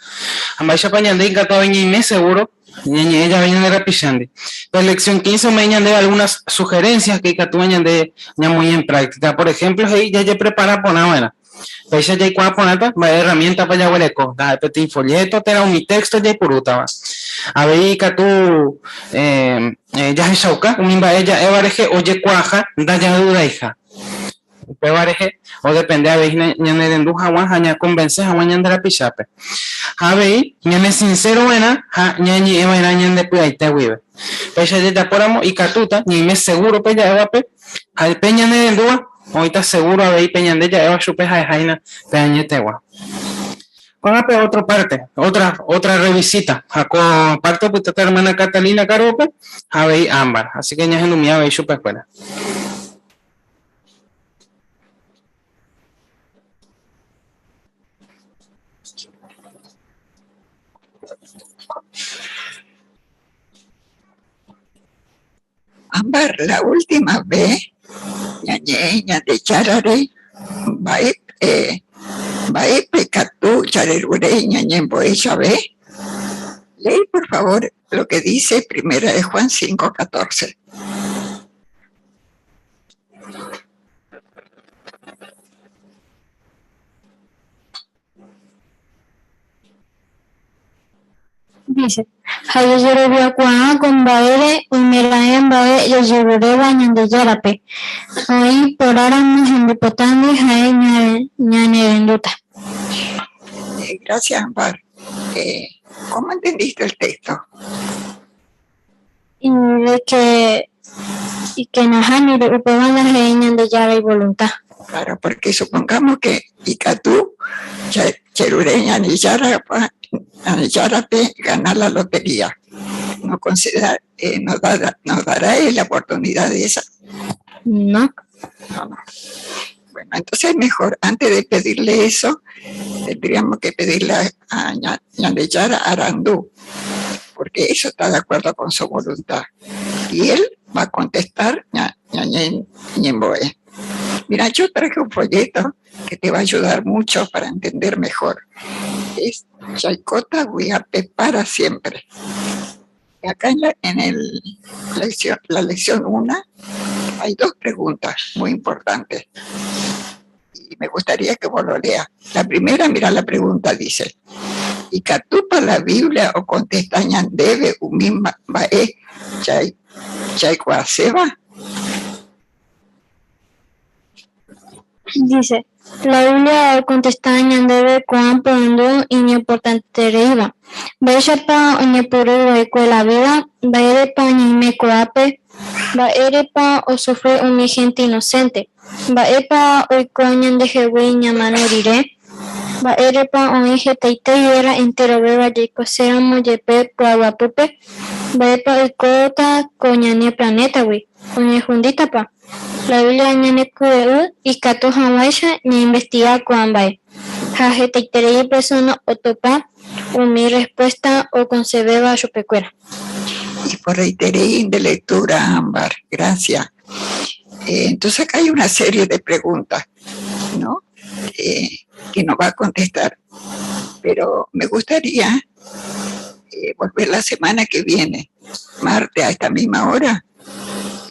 Ha mba'éichapa ñande ikatu avei ñaime seguro Ñañe'ẽ jave ñande rapichándi. Pe lección 15 ome'ẽ ñandéve algunas sugerencias que ikatúva ñande ñamoĩ en práctica. Por ejemplo, he'i jajeprepara porã va'erã. Péicha jaikuaa porãta mba'e herramienta-pa jaguereko, ndaha'éi peteĩ folleto térã umi texto jaipurútava. Avei ikatu jahechauka umi mba'e ja'éva rehe ojekuaaha ndajadudaiha. Upéva rehe odepende avei hína ñanerendu hag̃ua ha ñakonvense hag̃ua ñande rapichápe. Ha avei ñanesinséro va'erã ha ñañe'ẽ va'erã ñande py'aite guive. Péicha jajapóramo ikatúta ñaime segúro pe ja'évape ha pe ñanerendúva oĩta segúro avei pe ñande ja'éva chupe ha'eha hína pe añetegua. Ko'ág̃a pe ótro párte, ótra, ótra rrevisíta. Ha ko párte opytáta ermána Catalina kárgope ha avei Ámbar. Así ke ñahendumi avei chupekuéra.
Ámbar, la última vez ñañe'ẽ Ñandejárare mba'épe, mba'épe katu jarerure ñañembo'e jave. Leí por favor lo que dice Primera de Juan 5:14.
Dice, Ha jajeroviakuaa ko mba'ére oimeraẽ mba'e jajeruréva Ñandejárape, oĩ porãramo hembipotágui ha'e ñanerendúta.
Gracias, Ámbar. ¿Cómo entendiste el texto?
Y de que, y que nahániri, upéva ndahe'éi Ñandejára ivolunta.
Claro, porque supongamos que ikatu jerure Ñandejárape ganar la lotería. No considera, nos dará, nos dará él la oportunidad de esa.
No.
No, no. Bueno, entonces mejor, antes de pedirle eso, tendríamos que pedirle a Ñandejára Arandú, porque eso está de acuerdo con su voluntad. Y él va a contestar ñañembo'e. Mira, yo traje un folleto que te va a ayudar mucho para entender mejor. Es Jaikóta vy'ápe para siempre. Acá en la, en el lección, la lección 1 hay dos preguntas muy importantes. Y me gustaría que vos lo leas. La primera, mira la pregunta, dice, Ikatúpa la Biblia okontesta ñandéve umi mba'e jaikuaaséva?
Dice, La Biblia okontesta ñandéve ko'ã porandu iñimportantetereíva, Mba'éichapa oñepyrũ va'ekue la vida? Mba'érepa ñaime ko'ápe? Mba'érepa osufri umi hénte inosénte? Mba'épa oiko ñandehegui ñamano rire? Mba'érepa oĩ hetaite gérra enterovéva jaikoséramo jepe py'aguapýpe? Mba'épa oikóta ko ñane planétagui? Oñehundítapa? La Biblia ñanekyre'ỹ ikatu hag̃uáicha ñainvestiga ko'ã mba'e, ha hetaiterei persóna otopa umi rrespuésta okonsevéva chupekuéra.
Iporãiterei nde lectura, Ámbar. Gracias. Entonces acá hay una serie de preguntas, ¿no? Que nos va a contestar. Pero me gustaría volver la semana que viene, martes a esta misma hora,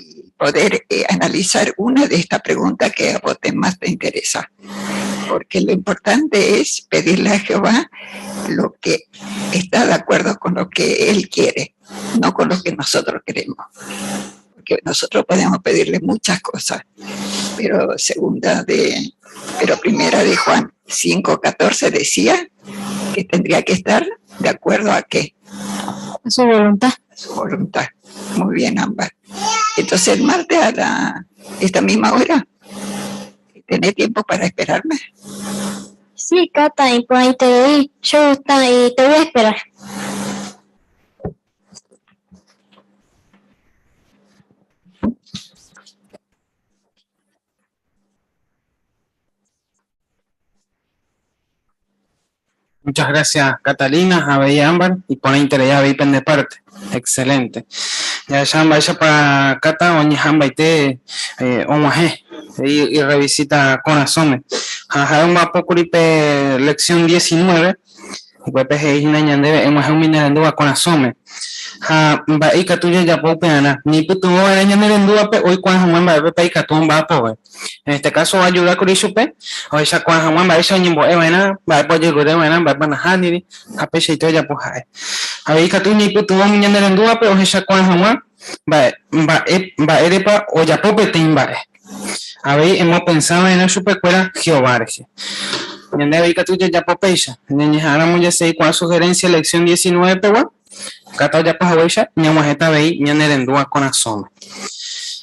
y poder analizar una de estas preguntas que a vos te más te interesa. Porque lo importante es pedirle a Jehová lo que está de acuerdo con lo que Él quiere, no con lo que nosotros queremos. Porque nosotros podemos pedirle muchas cosas, pero segunda de, pero primera de Juan 5:14 decía que tendría que estar de acuerdo a qué?
A su voluntad.
A su voluntad. Muy bien, Ámbar. Entonces el martes a la, esta misma hora, ¿tenés tiempo para esperarme?
Sí, Cata, y por ahí te doy. Yo gusta y te voy a esperar.
Muchas gracias, Catalina, Abey Ámbar, y pone interés a de parte. Excelente. Ya ya vaya para Cata, oñe jamba y te omaje, y revisita corazón. Jaja, un vapo curipe lección 19. Upepe he'i hína ñandéve eg̃uahẽ umi nerendúva korasõme. Ha mba'e ikatu jajapo upearã? Ñaipytyvõ va'erã ñane rendúvape oikuaa hag̃ua mba'épepa ikatu omba'apove. En este caso oajuda kuri chupe ohechakuaa hag̃ua mba'éicha oñembo'e va'erã, mba'épa ojerure va'erã, mba'épa nahániri, ha peichaite ojapo ha'e. Avei ikatu ñaipytyvõ umi ñane rendúvape ohechakuaa hag̃ua mba'e mba'érepa ojapo peteĩ mba'e. Avei emopensa va'erã chupekuéra Jehová rehe. Ñande avei ikatu jajapo péicha, ñañeha'ãramo jaseikuaa sugerencia lección 19 pegua, katu ojapo haguéicha ñag̃uahẽta avei ñanerendúva korasõme.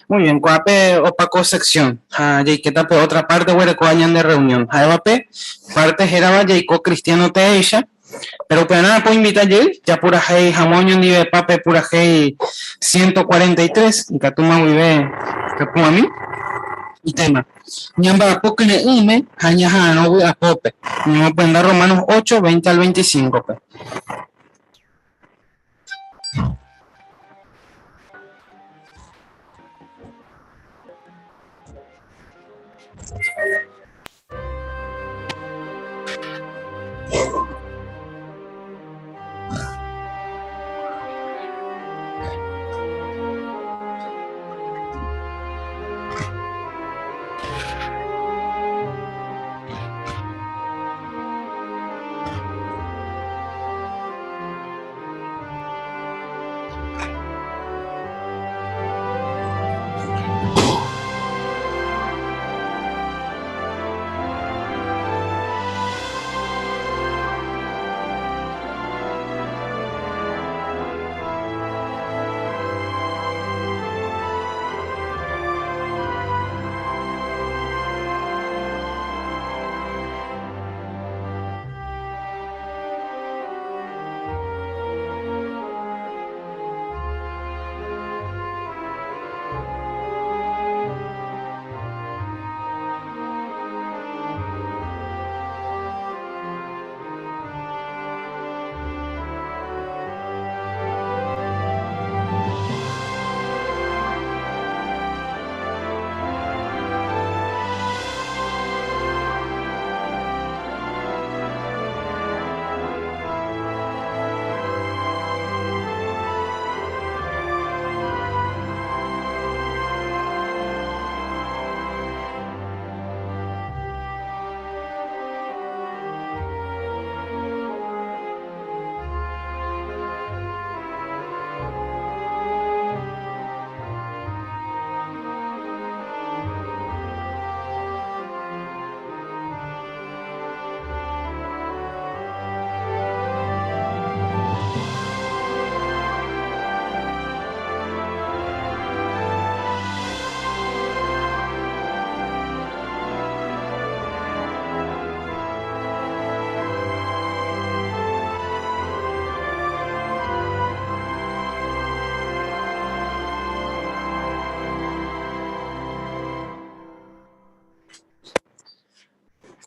Muy bien, ko'ápe opa ko sección ha jaikéta pe otra parte oguerekóva ñande reunión, ha'éva pe parte hérava jaiko cristiano teéicha. Péro upearã poinvita jey japurahéi hag̃ua oñondivepa pe purahéi 143, ikatúma guive pepu'ãmi itéma. Ñamba'apo kyre'ỹme ha ñaha'arõ vy'apópe. Ñamopyenda Romanos 8, 20 al 25-pe.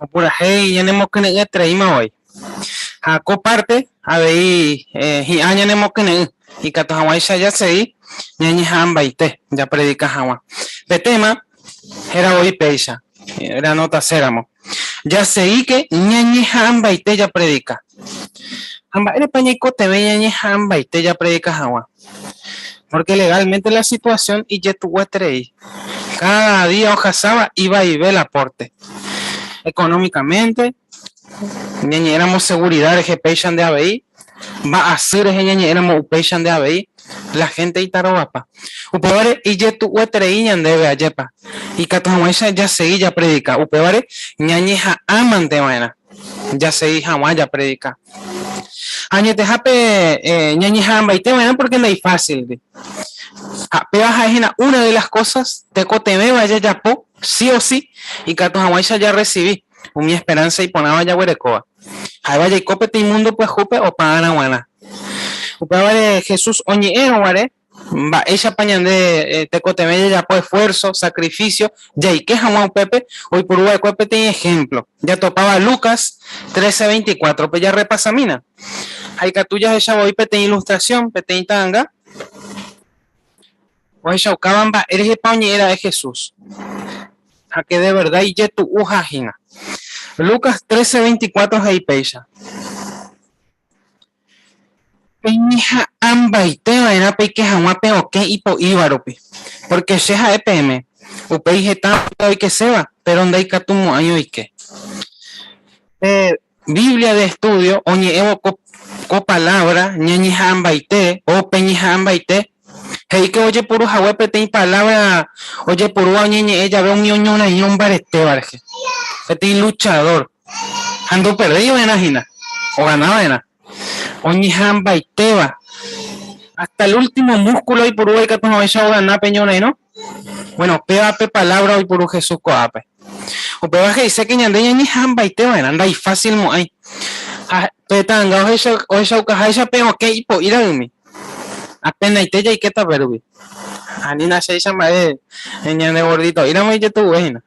Ko purahéi ñanemokyre'ỹetereíma voi. Ha ko parte avei hi'ã ñanemokyre'ỹ ikatu hag̃uáicha jasegi ñañeha'ãmbaite japredika hag̃ua. Pe téma héra voi péicha, reanotaséramo. Jasegíke ñañeha'ãmbaite japredika. Ha mba'érepa ñaikotevẽ ñañeha'ãmbaite japredika hag̃ua? Porque legalmente la situación ijetu'ueterei. Cada día ohasáva ivaive el aporte. Económicamente, ñañe'ẽramo seguridad rehe péicha nde avei, mba'asy rehe ñañe'ẽramo upéicha nde avei, la gente itarovapa. Upévare ijetu'ueterei ñandéve ajépa, ikatu hag̃uáicha jasegi japredika. Upévare ñañeha'ãmante va'erã jasegi hag̃ua japredika. Añetehápe ñañeha'ãmbaite va'erã porque ndaifácilgui. Ha péva ha'e hína una de las cosas tekotevẽva jajapo sí o sí ikatu hag̃uáicha jarrecibi umi esperanza iporãva jaguerekóva. Ha'éva jaiko peteĩ mundo pyahúpe opa ára g̃uarã. Upévare Jesús oñe'ẽrõ guare Mba'éichapa ñande tekotevẽ jajapo esfuerzo, sacrificio, jaike hag̃ua upépe? Oipuru va'ekue peteĩ ehémplo jatopáva Lucas 13:24-pe. Jarrepasamína ha ikatu jahecha voi peteĩ ilustrasión, peteĩ ta'anga ohechaukáva mba'e rehepa oñe'ẽ ra'e Jesús ha ke de verda ijetu'uha hína. Lucas 13:24 he'i péicha. Peñeha'ãmbaite va'erã peike hag̃ua pe okẽ ipo'íva rupi, pórke che ha'e peẽme, upéi heta oĩta oikeséva, péro ndaikatumo'ãi oike. Pe Biblia de estudio oñe'ẽvo ko ko palávra ñañeha'ãmbaite o peñeha'ãmbaite, he'i ke ojepuru hague peteĩ palávra ojepurúva oñeñe'ẽ jave umi oñorairõ mbaretéva rehe, peteĩ luchadór. Ha ndoperdéi va'erã hína, ogana va'erã. Oñeha'ãmbaitéva hasta el último músculo oipurúva ikatu hag̃uáicha ogana pe ñorairõ. Bueno, péva pe palabra oipuru Jesús ko'ápe. Upéva he'ise que ñande ñañeha'ãmbaite va'erã, ndaifácil mo'ãi. Ha pe ta'anga ohechaukaháicha pe okẽ ipo'i ra'ymi. Apenaite jaikéta pérupi. Anína chéicha mba'e ñande gordito'íramo ijetu'uve hína.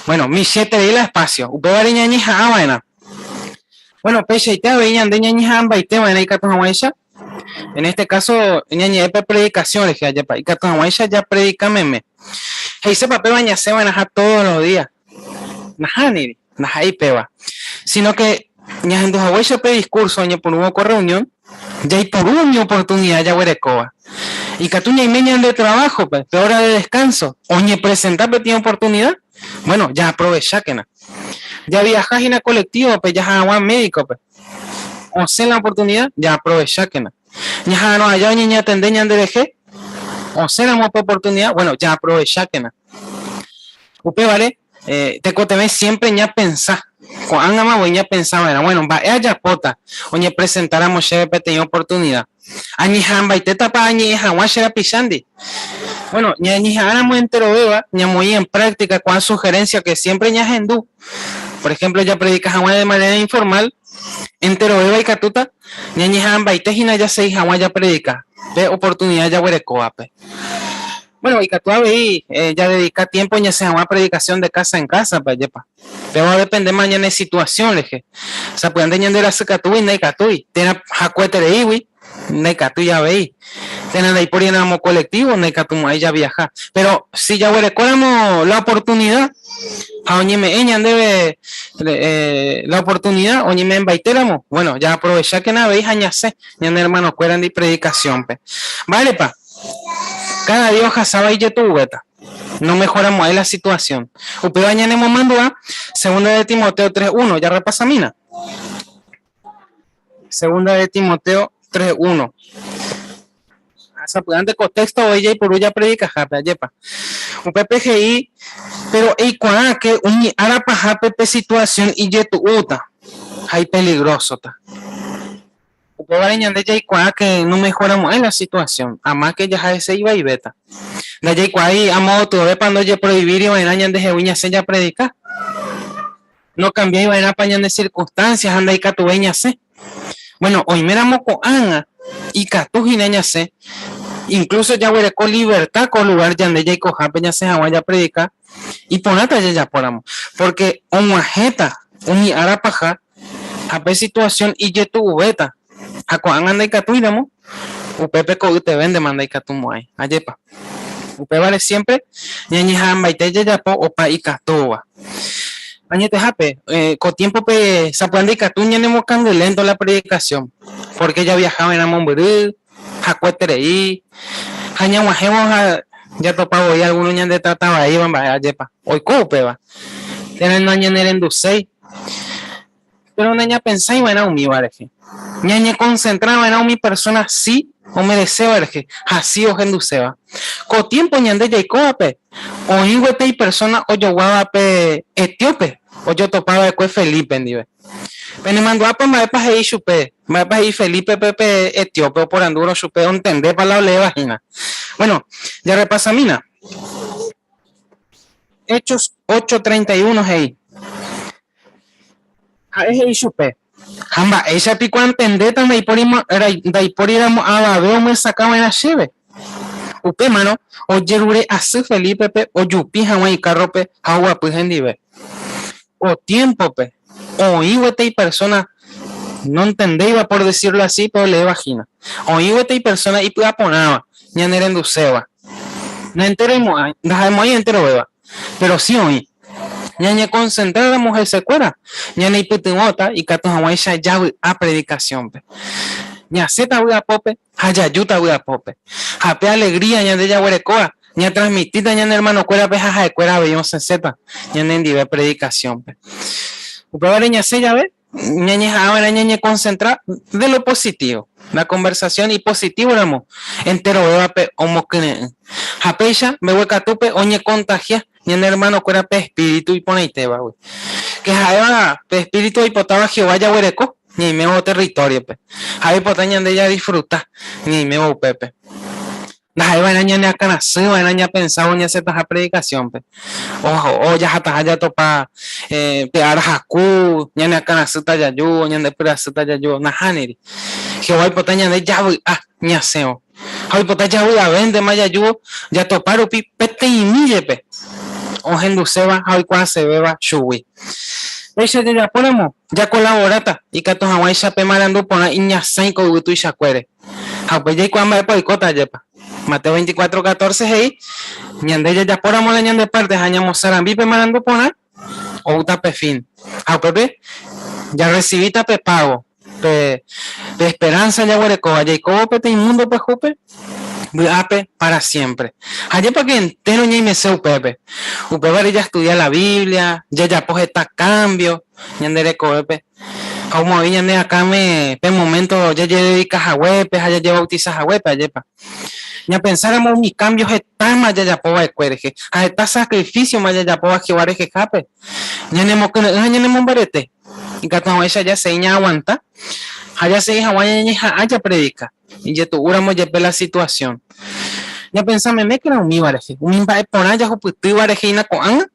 Bueno, michĩeterei la espacio, upévare ñañeha'ã va'erã. Bueno, peichaite avei ñande ñañeha'ãmbaite va'erã ikatu hag̃uáicha, en este caso ñañe'ẽ pe predicación rehe, ajépa, ikatu hag̃uáicha japredika meme. He'isépa péva ñasẽ va'erãha todos los días? Nahániri, ndaha'éi péva. Sino que ñahendu haguéicha pe discurso oñepyrũvo ko reunión, jaipuru umi oportunidad jaguerekóva. Ikatu ñaime ñande trabajo-pe, pe hora de descanso, oñepresenta peteĩ oportunidad, bueno, jaaprovechákena. Javiaha hína colectivo-pe jaha hag̃ua médico-pe, osẽ la oportunidad, jaaprovechákena. Ñaha'arõ aja oñeñatende ñanderehe, osẽramo pe oportunidad, bueno, jaaprovechákena. Upévare, tekotevẽ siémpre ñapensa, ko'ág̃ama voi ñapensa va'erã, Buéno, mba'e ajapóta oñepresentáramo chéve peteĩ oportunida? Añeha'ãmbaitétapa añe'ẽ hag̃ua che rapichándi? Buéno, ñañeha'ãramo enterovéva ñamoĩ en práktika ko'ã suherénsia ke siémpre ñahendu. Por ehémplo, japredika hag̃ua de manéra informál, enterovéva ikatúta ñañeha'ãmbaite hína jasegi hag̃ua japredika pe oportunida jaguerekóvape. Bueno, ikatu avei jadedika tiempo ñasẽ hag̃ua predikasión de casa en casa-pe, ajépa. Péva odependéma ñane situasión rehe. Sapy'ánte ñande rasykatúgui ndaikatúi, térã hakuetereígui ndaikatúi avei, térã ndaipóriramo colectivo ndaikatumo'ãi javiaha. Péro si jaguerekóramo la oportunida ha oñeme'ẽ ñandéve la oportunida oñeme'ẽmbaitéramo, bueno, jaaprovechákena avei ha ñasẽ ñane ermanokuérandi predikasiónpe. Mba'érepa? Káda día ohasáva ijetu'uvéta, nomehoramo'ãi la situasión. Upéva ñanemomandu'a Segunda de Timoteo 3.1, jarrepasamína. Segunda de Timoteo 3.1. Ha sapy'ánte ko téxto voi jaipuru japredikahápe, ajépa. Upépe he'i, Péro eikuaáke umi ára pahápe pe situasión ijetu'úta ha ipeligrósota. Upévare ñande jaikuaa ke nomehoramo'ãi la situasión, amáke jaha hese ivaivéta. Ndajaikuaái amo gotyõvépa ndojeproivíri va'erã ñandehegui ñasẽ japredika. Nokambiái va'erãpa ñane sirkunstánsia ha ndaikatuvéi ñasẽ. Bueno, oiméramo ko'ág̃a ikatu hína ñasẽ, inklúso jaguereko liverta ko lugár ñande jaikohápe ñasẽ hag̃ua japredika, iporãta jajapóramo, pórke og̃uahẽta umi ára paha Ha pe situasión ijetu'uvéta, ha ko'ág̃a ndaikatúiramo, upépe ko'ytevéntema ndaikatumo'ãi. Ajépa? Upévare siémpre ñañeha'ãmbaite jajapo opa ikatúva. Añetehápe, ko tiémpope sapy'ánte ikatu ñanemokangylénto la predikasión, pórke javiaha va'erã mombyry, hakueterei, ha ñag̃uahẽvo ha jatopa voi algúno ñandetrata vaíva mba'e, ajépa? Oiko upéva. Térã nañanerenduséi. Péro nañapensái va'erã umíva rehe. Ñañekonsentra va'erã umi persóna si omereséva rehe ha si ohenduséva. Ko tiémpo ñande jaikóvape oĩ guetei persóna ojoguáva pe etíope. ojotopa va'ekue Felipe ndive. Penemandu'ápa mba'épa he'i chupe, mba'épa he'i Felípepe pe etíope oporandúrõ chupe ontendépa la oleéva hína. Bueno, jarrepasamína. Hechos 8:31 he'i. Ha'e he'i chupe, Ha mba'éicha piko antendéta ndaipóriramo avave omyesakã va'erã chéve? Upémarõ ojerure asy Felípepe ojupi hag̃ua ikárrope ha oguapy hendive. Ko tiémpope, oĩ guetei persóna nontendéiva por decirlo así pe oleéva hína. Oĩ guetei persóna ipy'aporãva, ñanerenduséva. Naenteroimo'ãi, ndaha'emo'ãi enterovéva, péro si oĩ. Ñañekonsentráramo hesekuéra, ñaneipytyvõta ikatu hag̃uáicha javy'a predikasiónpe. Ñasẽta vy'apópe ha jajúta vy'apópe. Ha pe alegría ñande jaguerekóva ñatransmitíta ñane ermanokuérape ha ha'ekuéra avei osẽséta ñanendive predikasiónpe. Upévare ñasẽ jave, ñañeha'ãva'erã ñañekonsentra de lo positivo. La conversación ipositívoramo, enterovévape omokyre'ỹ. Ha péicha mbeguekatúpe oñekontagia ñane ermanokuéra pe espíritu iporãitévagui. Ke ha'éva pe espíritu oipotáva Jehová jaguereko ñaimévo territóriope. Ha'e oipota ñande jadisfruta ñaimévo upépe. Ndaha'éi va'erã ñaneakãrasy va'erã ñapensávo ñasẽtaha predikasiónpe. O jahataha jatopa pe ára haku, ñaneakãrasýta jaju, ñandepyrasýta jaju. Nahániri. Jehová oipota ñande javy'a ñasẽvo. Ha oipota javy'avéntema jajúvo jatopa rupi peteĩmi jepe ohenduséva ha oikuaasevéva chugui. Péicha jajapóramo, jakolavoráta ikatu hag̃uáicha pe marandu porã iñasãi ko yvy tuichakuére. Ha upéi jaikuaa mba'épa oikóta ajépa. Mateo 24, 14 he'i, Ñande jajapóramo la ñande párte ha ñamosarambi pe marandu porã, oúta pe fin. Ha upépe jarresivíta pe págo, pe pe esperánsa jaguerekóva jaikóvo peteĩ múndo pyahúpe, vy'ápe pára siémpre. Ha ajépa ke entéro ñaimese upépe. Upévare jastudia la Biblia, jajapo heta kámbio ñande rekovépe. Ha omoĩ ñane akãme pe moménto jajededika haguépe ha jajevautisa haguépe, ajépa. Ñapensáramo umi kámbio hetáma jajapo va'ekue rehe ha heta sakrifísioma jajapóva Jehová rehehápe, ñanemokyre'ỹ ha ñanemombarete ikatu hag̃uáicha jasegi ñaaguanta ha jasegi hag̃ua ñañeha'ã japredika ijetu'úramo jepe la situasión. Ñapensa memékena umíva rehe, umi mba'e porã jahupytýva rehe hína ko'ág̃a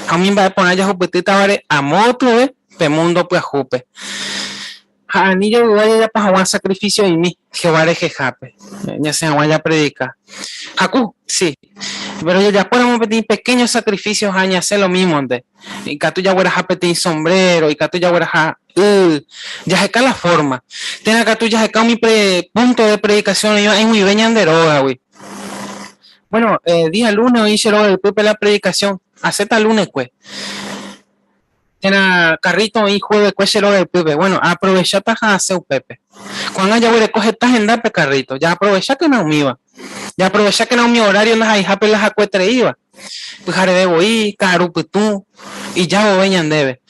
ha umi mba'e porã jahupytýtavare amo gotyove pe múndo pyahúpe. Ha ani javy'a jajapo hag̃ua sakrifísio'imi Jehová rehehápe, ñasẽ hag̃ua japredika. Haku, si. Péro jajapóramo peteĩ pekéño sakrifísio ha ñasẽ lomímonte, ikatu jagueraha peteĩ sombréro, ikatu jagueraha y, jaheka la fórma. Térã katu jaheka umi púnto de predikasión oĩva ag̃uive ñande rógagui. Bueno, día lunes oĩ che róga ypýpe la predikasión, asẽta lunekue. Térã karríto oĩ juevekue che róga ypýpe. Bueno, aaprovecháta ha asẽ upépe. Ko'ág̃a jaguereko heta hendápe karríto. Jaaprovechákena umíva. Jaaprovechákena umi horario ndaha'eihápe la hakuetereíva. Pyhareve voi, ka'aru pytũ, ija vove ñandéve.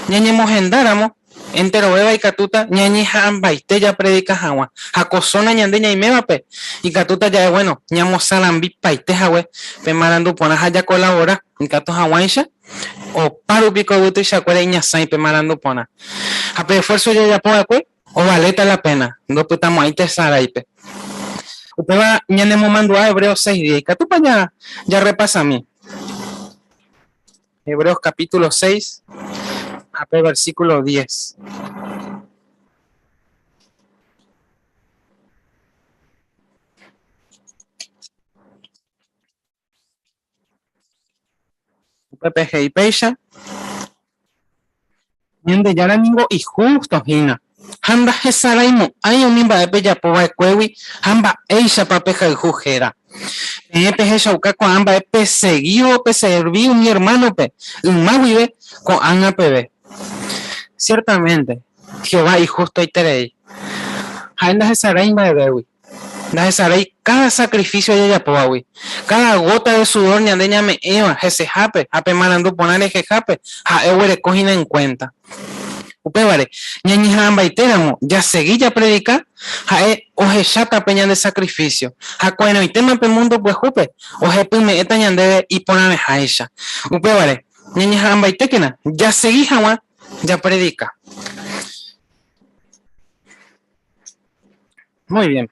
Ñañemohendáramo, enterovéva ikatúta ñañeha'ãmbaite japredika hag̃ua. Ha ko zona ñande ñaimévape, ikatúta ja'e, bueno, ñamosarambipaite hague pe marandu porã ha jakolabora ikatu hag̃uáicha Opárupi ko yvy tuichakuéra iñasãi pe marandu porã. Ha pe esfuerzo jajapo va'ekue ovaléta la pena, ndopytamo'ãi tesaráipe. Upéva ñanemomandu'a Hebreos 6:10. Ikatúpa jarrepasami? Hebreos capítulo 6 ha pe versículo 10. Upépe he'i péicha, Ñandejára ningo ihústo hína, ha ndahesaraimo'ãi umi mba'e pejapo va'ekuégui ha mba'éichapa pehayhu héra. Peẽ pehechauka ko'ã mba'e pesegívo peservi umi ermánope yma guive ko'ág̃a peve. Siértamente, Jehová ihustoiterei. Ha'e ndahesarái mba'evégui. Ndahesarái káda sakrifísio jajapóvagui, káda góta de sudór ñande ñame'ẽva hesehápe ha pe marandu porã rehehápe ha'e oguereko hína enkuénta. Upévare, ñañeha'ãmbaitéramo jasegi japredika, ha'e ohecháta pe ñande sakrifísio, ha ko'ẽrõitéma pe múndo pyahúpe ohepyme'ẽta ñandéve iporãveháicha. Upévare. Ñañeha'ãmbaitékena jasegi hag̃ua japredika. Muy bien.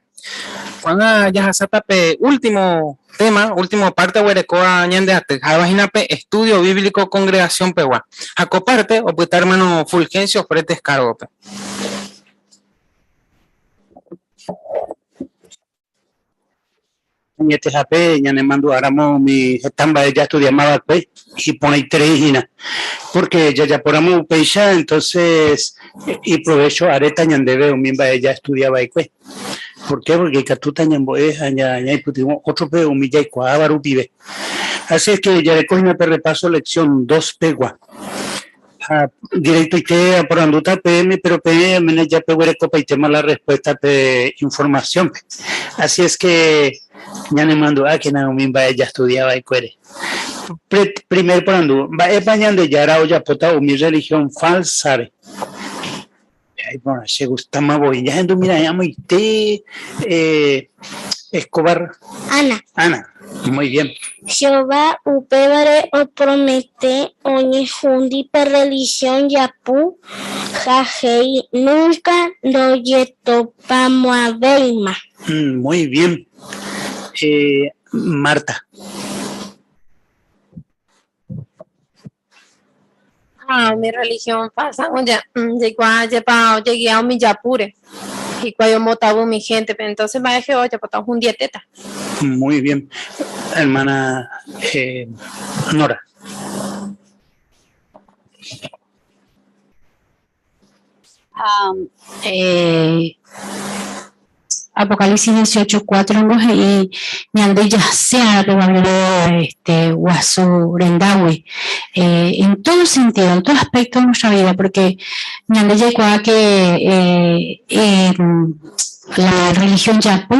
Ko'ág̃a jahasáta pe último tema, último parte oguerekóva ñande aty, ha'éva hína pe estudio bíblico congregación pegua. Ha ko parte opyta hermano Fulgencio Fretes cargo-pe.
Añetehápe ñanemandu'áramo umi heta mba'e jastudiáma va'ekue iporãiterei hína, pórke jajapóramo upéicha entonces iprovécho aréta ñandéve umi mba'e jastudia va'ekue. Por ke? Pórke ikatúta ñambo'e ha ñaipytyvõ ótrope umi jaikuaáva rupive. Así es ke jareko hína pe repaso lección dos pegua. Ha directoite aporandúta peẽme, pero peẽ oiméne ja peguerekopaitéma la respuesta pe información-pe. Así es que ñanemandu'ákena umi mba'e jastudia va'ekuére. Primer porandu, Mba'épa Ñandejára ojapóta umi religión falsa-re? Iporã, che gustáma voi. Jahendumi raẽ amoite eh, Escobar.
Ana.
Ana, muy bien.
Jehová upévare opromete oñehundi pe rrelihión japu ha he'i núnka ndojetopamo'ãvéima.
Muy bien. Eh, Marta.
Ha umi religión falsa jaikuaa jepa ojegia umi japúre, hikuái ombotavy umi héntepe, entonces mba'e Jehová ojapóta ohundietéta.
Muy bien, hermana eh, Nora.
Ha Apocalipsis 18, 4 ningo he'i ñande jasẽ árape Babilonia este guasu rendágui en todo sentido, en todo aspecto de nuestra vida, porque ñande jaikuaa que la religión japu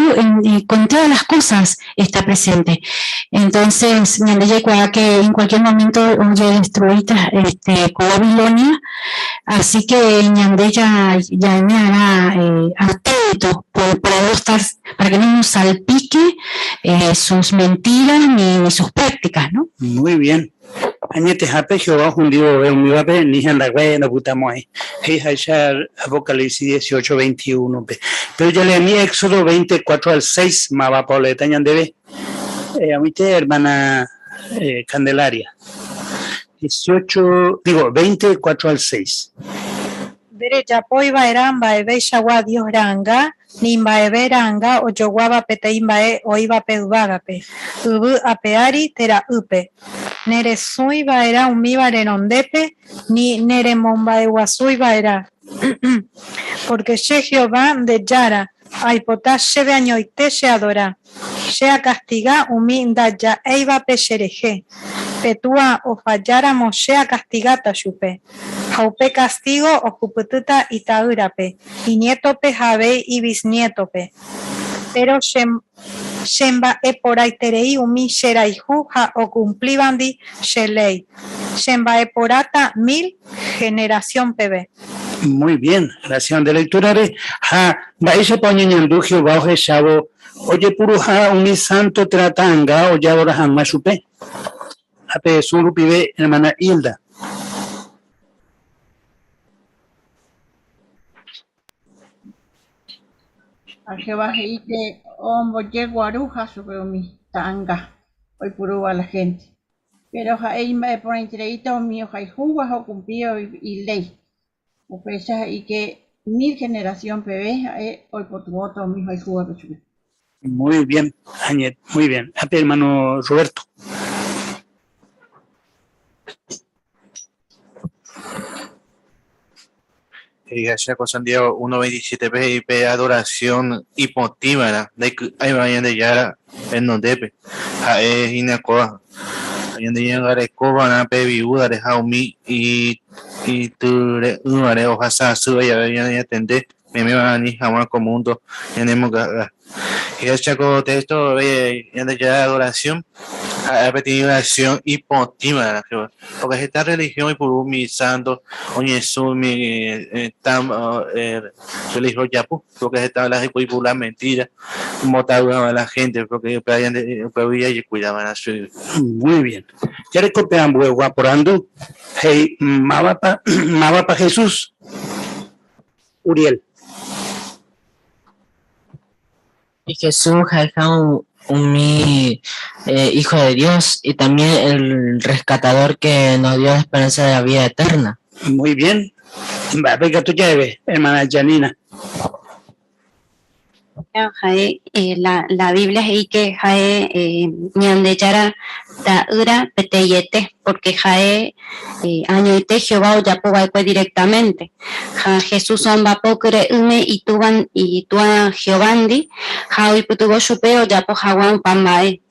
con todas las cosas está presente. Entonces, ñande jaikuaa que en cualquier momento ojedestruíta este, ko Babilonia, así que ñande ya ñaime eh, atento por, para no estar, para que no nos salpique eh, sus mentiras ni, ni sus prácticas, ¿no?
Muy bien. Añetehápe Jehová ohundi vove umívape ni hendague ndopytamo'ãi, he'iháicha Apocalipsis 18, 21-pe. Péro jaleemi Éxodo 20, 4 al 6, mávapa oleéta ñandéve? Ag̃uite ermána Candelaria. 18, digo, 20, 4 al 6.
Nderejapói va'erã mba'eveichagua Dios ra'anga, ni mba'eve ra'anga ojoguáva peteĩ mba'e oĩva pe yvágape, yvy ape ári térã ýpe. Neresũi va'erã umíva renondépe ni neremomba'eguasúi va'erã. Pórke che Jehová nde Jára, aipota chéve añoite cheadora. Che akastiga umi ndaja'éivape cherehe. Pe túa ofalláramo che akastigáta chupe, ha upe kastígo ohupytýta ita'ýrape, iñétope ha avei ivisniétope. Péro che chemba'eporãiterei umi cherayhu ha okumplívandi che léi. Chemba'eporãta mil henerasión peve.
Muy bien, gracias nde lectura-re. Ha mba'éichapa oñeñandu Jehová ohechávo ojepuruha umi sánto térã ta'anga ojeadora hag̃ua chupe? Ha pe Zoom rupive, hermana Hilda.
Ha Jehová he'i ke ombojeguaruha chupe umi ta'anga oipurúva la hénte. Péro ha'e imba'eporãitereíta umi ohayhúva ha okumplíva iléi. Upéicha he'i ke mil generasión peve ha'e oipytyvõta umi ohayhúvape chupe.
Muy bien, añete, muy bien. Ápe hermano Roberto.
He'iháicha ko Santiago 1.27-pe he'i pe adoración ipotĩva'erã, ndaiky'áiva Ñandejára renondépe, ha'e hína kóva. Ha ñande ñangarekova'erã pe viúdare ha umi ityre'ỹvare ohasa asýva jave ñañatende. Meméva ani hag̃ua ko mundo ñanemonga'a. Jahecha ko texto Ñandejára adoración ha'e peteĩ oración ipotĩva'erã Jehová. Porque heta religión oipuru umi santo oñesũ umi religión japu, porque heta la oipuru la mentira ombotavy hag̃ua la gente, porque upéva ñande upégui jajekuidava'erã chugui.
Muy bien. Jareko pe ambuegua porandu, he'i mávapa mávapa Jesús? Uriel.
Y Jesús ha'eha umi Hijo de Dios y también el rescatador que nos dio la esperanza de la vida eterna.
Muy bien. Mba'épa ikatu ja'eve, hermana Janina.
Ha'e la, la Biblia he'i ke ha'e Ñandejára Ta'ýra peteĩete, pórke ha'e añoite Jehová ojapo va'ekue diréktamente. Ha Jesús omba'apo kyre'ỹme Itúva, Itúa Jehovándi ha oipytyvõ chupe ojapo haguã opa mba'e.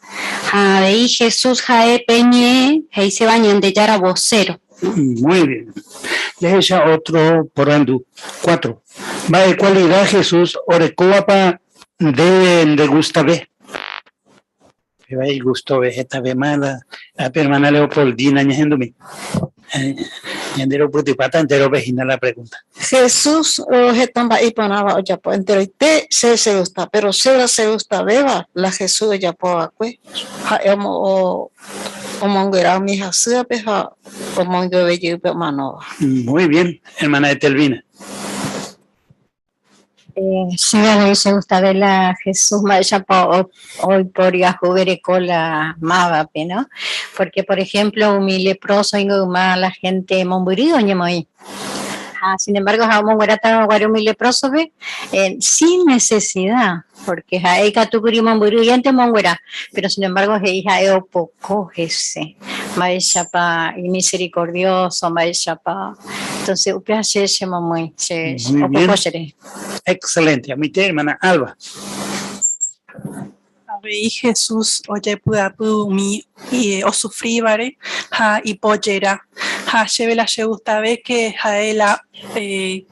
Ha avei Jesús ha'e pe Ñe'ẽ he'iséva Ñandejára voséro.
Muy bien. Jahecha ótro porandu. Cuatro. Mba'e kualida Jesús orekóvapa ndéve ndegustave? Péva igustove hetave ma la ápe hermana Leopoldina ñahendumi. Ñande ropytypáta entérope hína la pregunta.
Jesús heta mba'e iporãva ojapo enteroite che chegusta, péro che la chegustavéva la Jesús ojapo va'ekue, ha'e omonguera umi hasývape ha omoingove jey pe omanóva.
Muy bien, hermana Etelvina.
Che avei chegustave la Jesús mba'éichapa oiporiahuvereko la mávape, no? Porque, por ejemplo, umi leproso oingo yma la gente mombyry oñemoĩ. Ha, sin embargo, ha omonguerátarõ guare umi leproso-pe, sin necesidad, porque ha'e ikatúkuri mombyryvénte omonguera, pero sin embargo he'i ha'e opoko hese, mba'éichapa imisericordioso, mba'éichapa, entonces upéva che chemomýi, che
Muy
opoko
bien.
cherehe.
Excelente. Amite, hermana Alba.
Avei Jesús ojepy'apy umi osufrívare ha ipojera. Ha chéve la chegustave ke ha'e la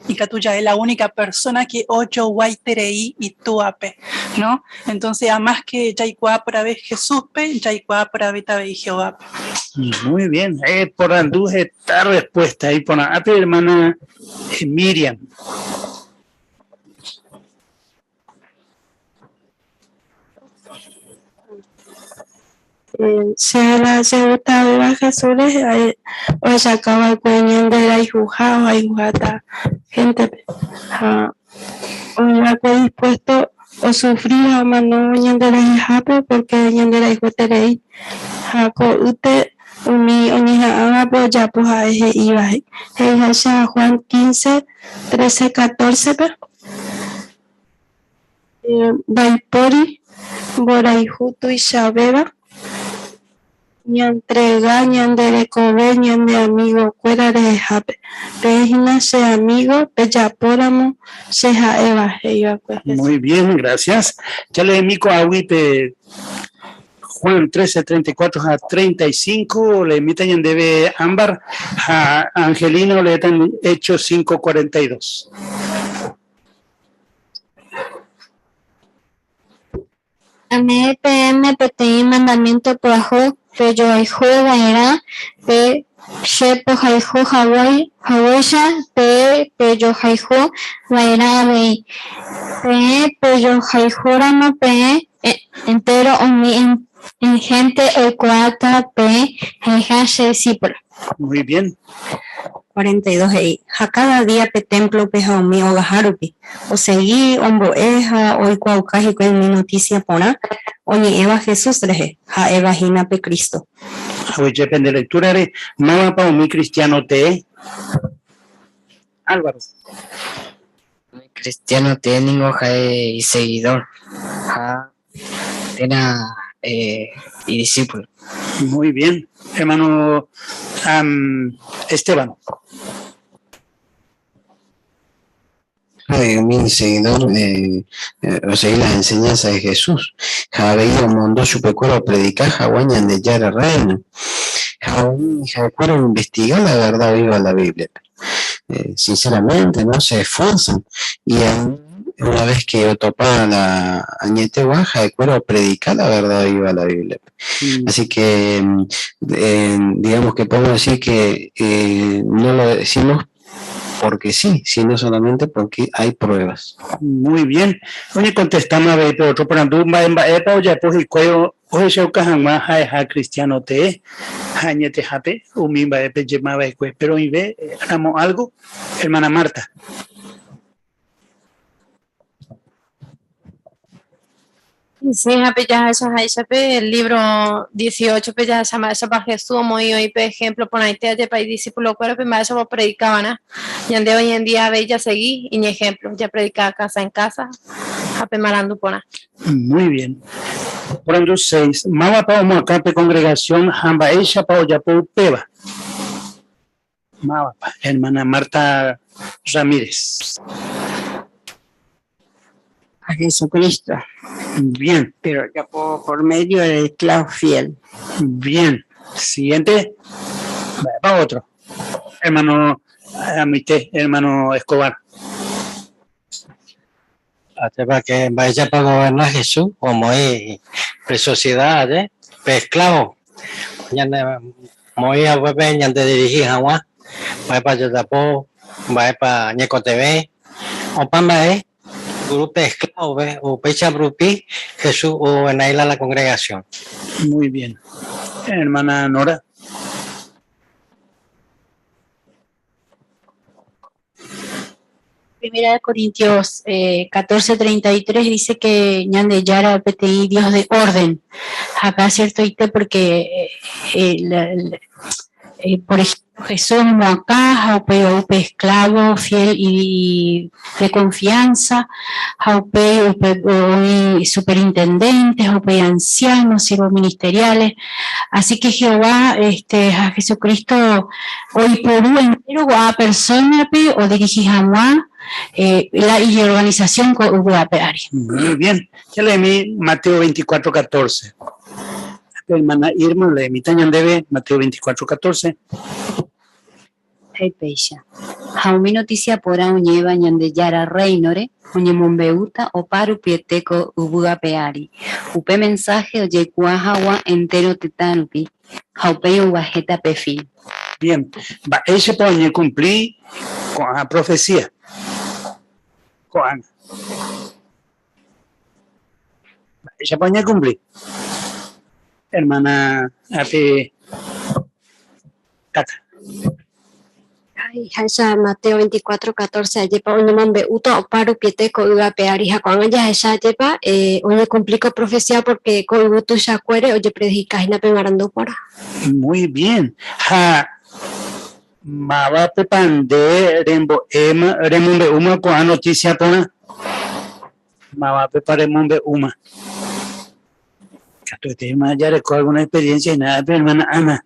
ikatu ja'e la única persona ke ojoguaiterei Itúape, no? Entonces, a más ke jaikuaa porãve Jesúspe, jaikuaa porãvéta avei Jehovápe.
Muy bien, eporandu heta respuesta iporã. Ápe hermana Miriam.
Che la chegustavéva Jesús rehe ohechauka va'ekue ñande rayhuha ohayhuháta héntepe ha oĩ va'ekue dispuesto osufri ha omanóvo ñande rehehápe pórke ñanderayhueterei ha ko'ýte umi oñeha'ãvape ojapo ha'e he'íva he'iháicha Juan 15, 13, 14-pe. Ndaipóri mborayhu tuichavéva ñantrega ñande rekove ñane amigokuéra rehehápe. Peẽ hína che amígo pejapóramo che ha'éva, he'iva'ekue Jesús.
Muy bien, gracias. Ya leemi ko'águi pe Juan 13, 34 ha 35, oleemíta ñandéve Ámbar ha Angelina oleéta Hechos 5, 42.
Ame'ẽ peẽme peteĩ mandamiento pyahu, pejoayhu va'erã pe che pohayhu haguéicha, peẽ pejohayhu va'erã avei. Peẽ pejohayhúramo peẽ entéro umi hénte oikuaáta peẽ ha'eha che disípulo.
Muy bien.
42 he'i, Ha káda día pe témplope ha umi ogahárupi, osegi ombo'e ha oikuaauka hikuái umi notísia porã oñe'ẽva Jesús rehe, ha'éva hína pe Cristo.
Aguije pende lectura-re, mávapa umi cristiano tee? Álvaro.
Umi cristiano tee ningo ha'e iseguidor ha térã idisípulo.
Muy bien, hermano Esteban.
Ha'e umi iseguidor osegi las enseñanzas de Jesús ha avei omondo chupekuéra opredika haguã Ñandejára Rréino. Ha umi ha'ekuéra oinvestiga la verdad oĩva la Bíbliape. Sinceramente, ¿no? Se esfuerzan. Y una vez que otopa la añetegua, ha'ekuéra opredica la verdad viva la Biblia. Así que, digamos que podemos decir que no lo decimos porque sí, sino solamente porque hay pruebas.
Muy bien. Oye, contestame a ver, pero otro porandu, mba'e mba'épa ojapo hikuái ohechauka hag̃ua ha'eha cristiano tee ha añetehápe umi mba'e pejemava'ekue. Pero oĩve ramo algo, hermana Marta.
Sí, hape jahechaháichape el libro 18-pe jahecha mba'éichapa Jesús omoĩ oĩ pe ejemplo porãite ajepa idiscipulokuérape mba'éichapa opredikava'erã. Ñande hoy en día avei jasegi iñejemplo, japredika casa en casa ha pe marandu porã.
Muy bien. Porandu 6. Mávapa omoakã pe congregación ha mba'éichapa ojapo upéva? Mávapa, hermana Marta Ramírez.
A Jesucristo.
Bien.
Pero ya por medio del esclavo fiel.
Bien. Siguiente. Va otro. Hermano Amité, hermano Escobar.
Atepa que vaya para gobernar Jesús, como es pre sociedad, ¿eh? Pe esclavo. Ñande moĩ haguépe ñande dirigí hag̃ua, mba'épa jajapo, mba'épa ñekotevẽ, opa mba'e grupo esclavo-pe, upéicha rupi Jesús ogobernaíla la congregación.
Muy bien. Hermana Nora.
Primera de Corintios 14:33 dice que Ñandejára peteĩ Dios de orden. Acá cierto ite porque por ejemplo Jesús omoakã ha upéi ou pe esclavo fiel y de confianza ha upéi upe oĩ superintendentes, upéi ancianos, siervos ministeriales. Así que Jehová este, ha Jesucristo oiporu entero ko'ã persona-pe odirigi hag̃ua la iñorganización ko yvy ape ári.
Muy bien. Ya leí Mateo 24, 14. Hermana Irma, leemi ñandéve Mateo 24, 14.
He'i péicha, Ha umi noticia porã oñe'ẽva Ñandejára Rréinore oñemombe'úta opa rupiete ko yvy ape ári, upe mensáhe ojeikuaa haguã entéro tetã rupi, ha upéi oguahẽta pe fin.
Bien, mba'éichapa oñekumpli ko'ã profecía ko'ág̃a? Mba'éichapa oñekumpli? Hermana ape Tata.
Jahecha Mateo 24, 14 ajépa oñemombe'úta opa rupiete ko yvy ape ári ha ko'ág̃a jahecha ajépa oñekumpli ko profecía porque ko yvy tuichakuére ojepredika hína pe marandu porã.
Muy bien. Ha mávapepa nde rembo'éma remombe'úma ko'ã noticia porã? Mávapepa remombe'úma? Katuetéma jareko alguna experiencia hína pe hermana Ana.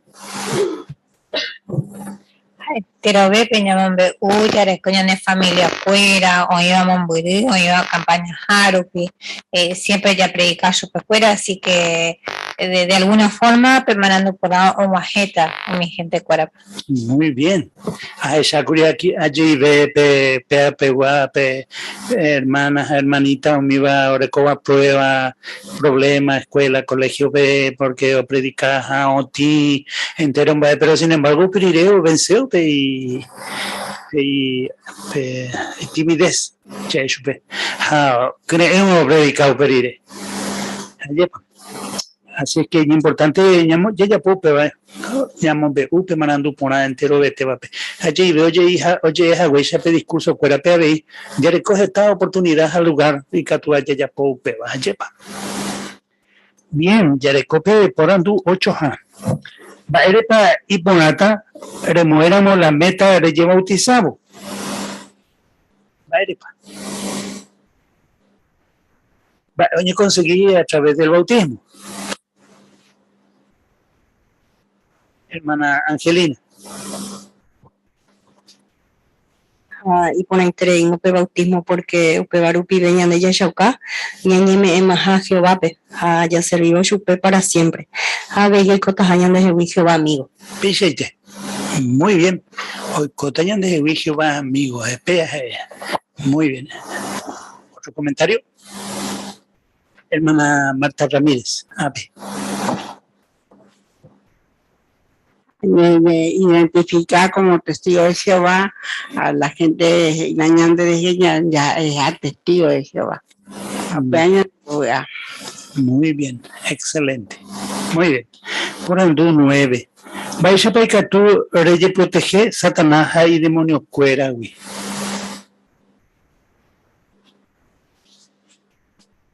Enterovépe ñamombe'u jareko ñane familia-kuéra oĩva mombyry, oĩva campaña-ha rupi, siempre japredika chupekuéra, así que de alguna forma pe marandu porã og̃uahẽta umi hentekuérape.
Muy bien. Ahechákuri ajeive pe pegua pe hermana ha hermanita umíva orekóva prueba, problema escuela, colegio-pe, porque opredika ha otĩ entero mba'e, pero sin embargo upe rire ovense upe pe timidez che chupe ha kyre'ỹ opredika upe rire. Ajépa. Así es que iñimportante jajapo upéva ñamombe'u pe marandu porã enterovetévape. Ha jeyve oje'e haguéicha pe discurso-kuérape avei jareko heta oportunidad ha lugar ikatúva jajapo upéva. Ajépa. Bien, jareko pe porandu ochoha. Mba'érepa iporãta remo'éramo la meta rejebautizávo? Mba'érepa? Mba'e oñekonsegi a través del bautismo? Hermana Angelina.
Ha iporãitereíma pe bautismo porque upéva rupive ñande jahechauka ñañeme'ẽmaha Jehovápe ha jaservívo chupe para siempre. Ha avei jaikotaha ñandehegui Jehová amigo.
Peichaite. Muy bien. Oikóta ñandehegui Jehová amigo. Hepea ha'e. Muy bien. Otro comentario. Hermana Marta Ramírez. Ape.
Me identifica como testigo de Jehová a la gente ya, ya es testigo de Jehová.
Amén. Muy bien, excelente. Muy bien. Porandu 9. Mba'éichapa ikatu rejeprotehe Satanás ha idemoniokuéragui?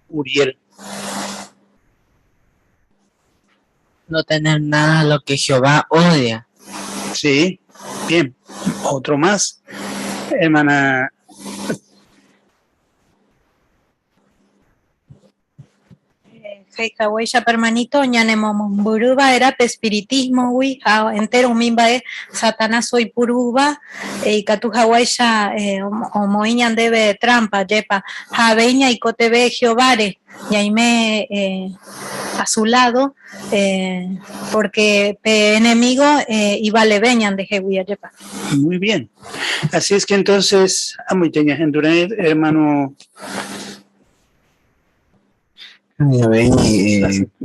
Uriel.
No tener nada lo que Jehová odia.
Sí, bien. Otro más. Hermana
He'ihaguéicha hermanito ñanemomombyrýva pe espiritismo-gui ha entero umi mba'e Satanás oipurúva ikatu haguéicha omoĩ ñandéve trampa jepa ha avei ñaikotevẽ Jehováre ñaime a su lado porque pe enemigo ivaleve ñandehegui ajépa.
Muy bien. Así es que entonces, amoite ñahendurã, hermano.
Ya ven,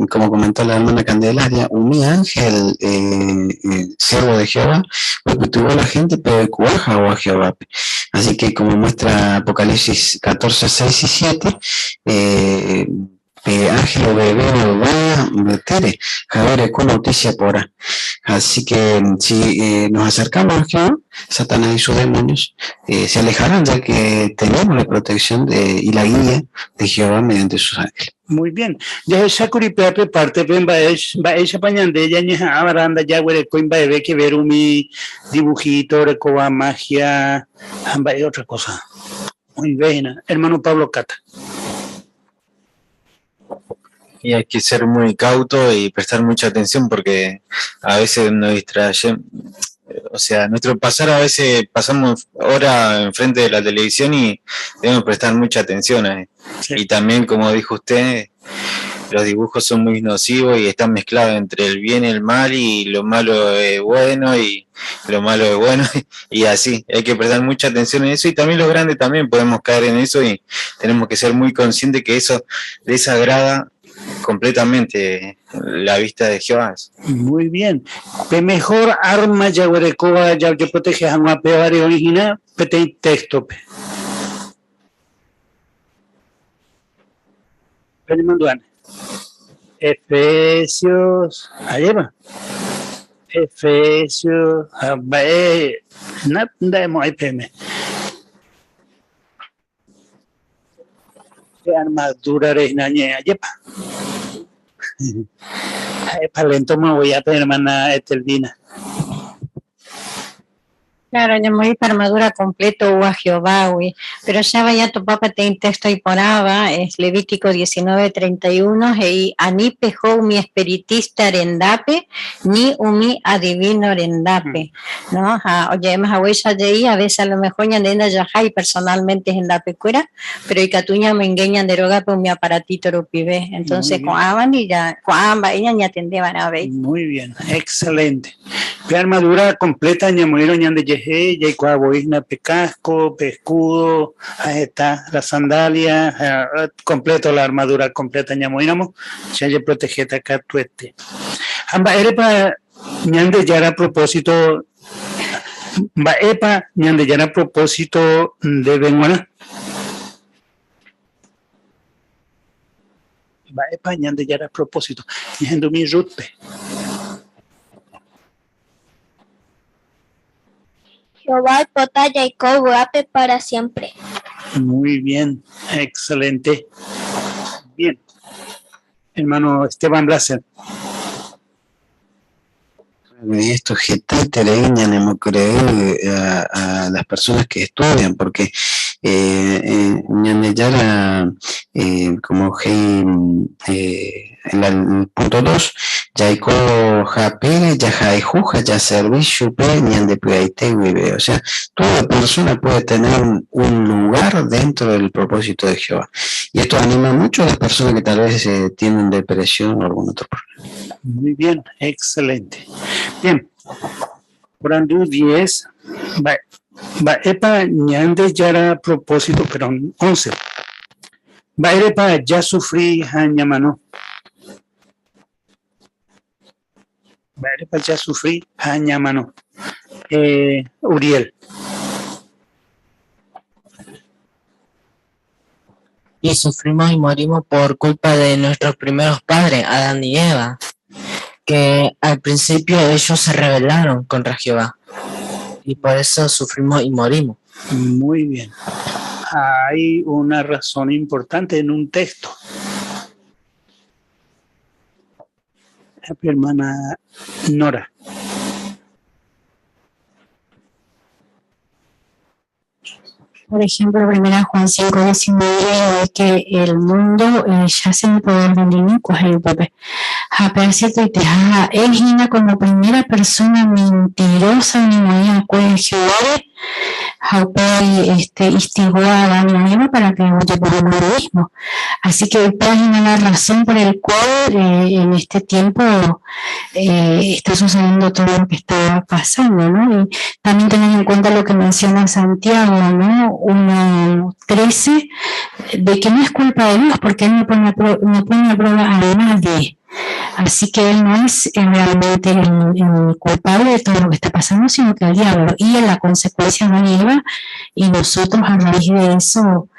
como comentó la hermana Candelaria, umi ángel, siervo de Jehová, porque tuvo la gente, pero cuaja o a Jehová. Así que como muestra Apocalipsis 14, 6 y 7, ángel bebé va metere, Javier con noticia por Así que si nos acercamos a Jehová, Satanás y sus demonios se alejarán, ya que tenemos la protección y la guía de Jehová mediante sus ángeles.
Muy bien. Jahechákuri péape parte pe mba'éichapa ñande ñañeha'ãva'erã ndajaguerekói mba'eve que ver umi dibujito orekóva magia ha mba'e otra cosa. Oĩve hína. Hermano Pablo Cata.
Y hay que ser muy cauto y prestar mucha atención porque a veces nos distrae, o sea, nuestro pasar a veces pasamos horas enfrente de la televisión y debemos prestar mucha atención a eso. Y también, como dijo usted, los dibujos son muy nocivos y están mezclados entre el bien y el mal, y lo malo es bueno y lo malo es bueno, y así, hay que prestar mucha atención en eso, y también los grandes también podemos caer en eso, y tenemos que ser muy conscientes que eso desagrada completamente la vista de Jehová.
Muy bien. Pe mejor arma jaguerekóva jajeproteje hag̃ua pévare oĩhína peteĩ texto-pe. Penemandu'áne. Efesios, ajépa? Efesios, ha mba'e nda'emo'ãi peẽme. Pe armadura rehína ñe'ẽ, ajépa? Ha'epa lento-ma voi ápe hermana Etelvina.
Claro, ñamoĩpa armadura completo oúva Jehovágui, pero che avei atopa peteĩ texto iporãva, es Levítico 19:31, he'i, Ani peho umi espiritista rendápe, ni umi adivino rendápe. No? Ha oje'éma haguéicha jey, a veces a lo mejor ñande ndajahái personalmente hendapekuéra, pero ikatu ñamoinge ñande rógape umi aparatito rupive. Entonces ko'ãva ni ja, ko'ã mba'e ñañatendeva'erã avei.
Muy bien, excelente. Pe armadura completa ñamoĩrõ ñandejehe, jaikuaa voi hína pe casco, pe escudo, ha heta la sandalia, ha completo la armadura completa ñamoĩramo, che ajeprotegéta katuete. Ha mba'érepa Ñandejára propósito, mba'épa Ñandejára propósito ndéve g̃uarã? Mba'épa Ñandejára propósito? Ñahendumi Rútpe.
Jehová oipota jaiko vy'ápe pára siémpre.
Muy bien, excelente. Bien. Hermano Esteban Blaser.
Y esto hetaiterei ñanemokyre'ỹ a, a las personas que estudian, porque Ñandejára como he'i en el punto 2, jaiko hapére jahayhu ha jaservi chupe ñande py'aite guive. O sea, toda persona puede tener un lugar dentro del propósito de Jehová. Y esto anima mucho a las personas que tal vez tienen depresión o algún otro problema.
Muy bien, excelente. Bien. Porandu 10. Mba'épa Ñandejára propósito, perdón, 11. Mba'érepa jasufri ha ñamano? Mba'érepa jasufri ha ñamano? Eh, Uriel.
Y sufrimos y morimos por culpa de nuestros primeros padres, Adán y Eva, que al principio ellos se rebelaron contra Jehová. Y por eso sufrimos y morimos.
Muy bien. Hay una razón importante en un texto. Hermana Nora.
Por ejemplo, primera Juan 5, 19, es que el mundo yace en el poder del inicuo, el pape. Él como primera persona mentirosa ni moía Jehová, este, instigó a Adán y Eva para que oye por lo mismo. Así que es la razón por el cual en este tiempo está sucediendo todo lo que está pasando, ¿no? Y también teniendo en cuenta lo que menciona Santiago, ¿no? 1:13, de que no es culpa de Dios, porque Él no pone a prueba a nadie. Así que Él no es realmente el culpable de todo lo que está pasando, sino que el diablo. Y en la consecuencia no lleva, y nosotros a raíz de eso,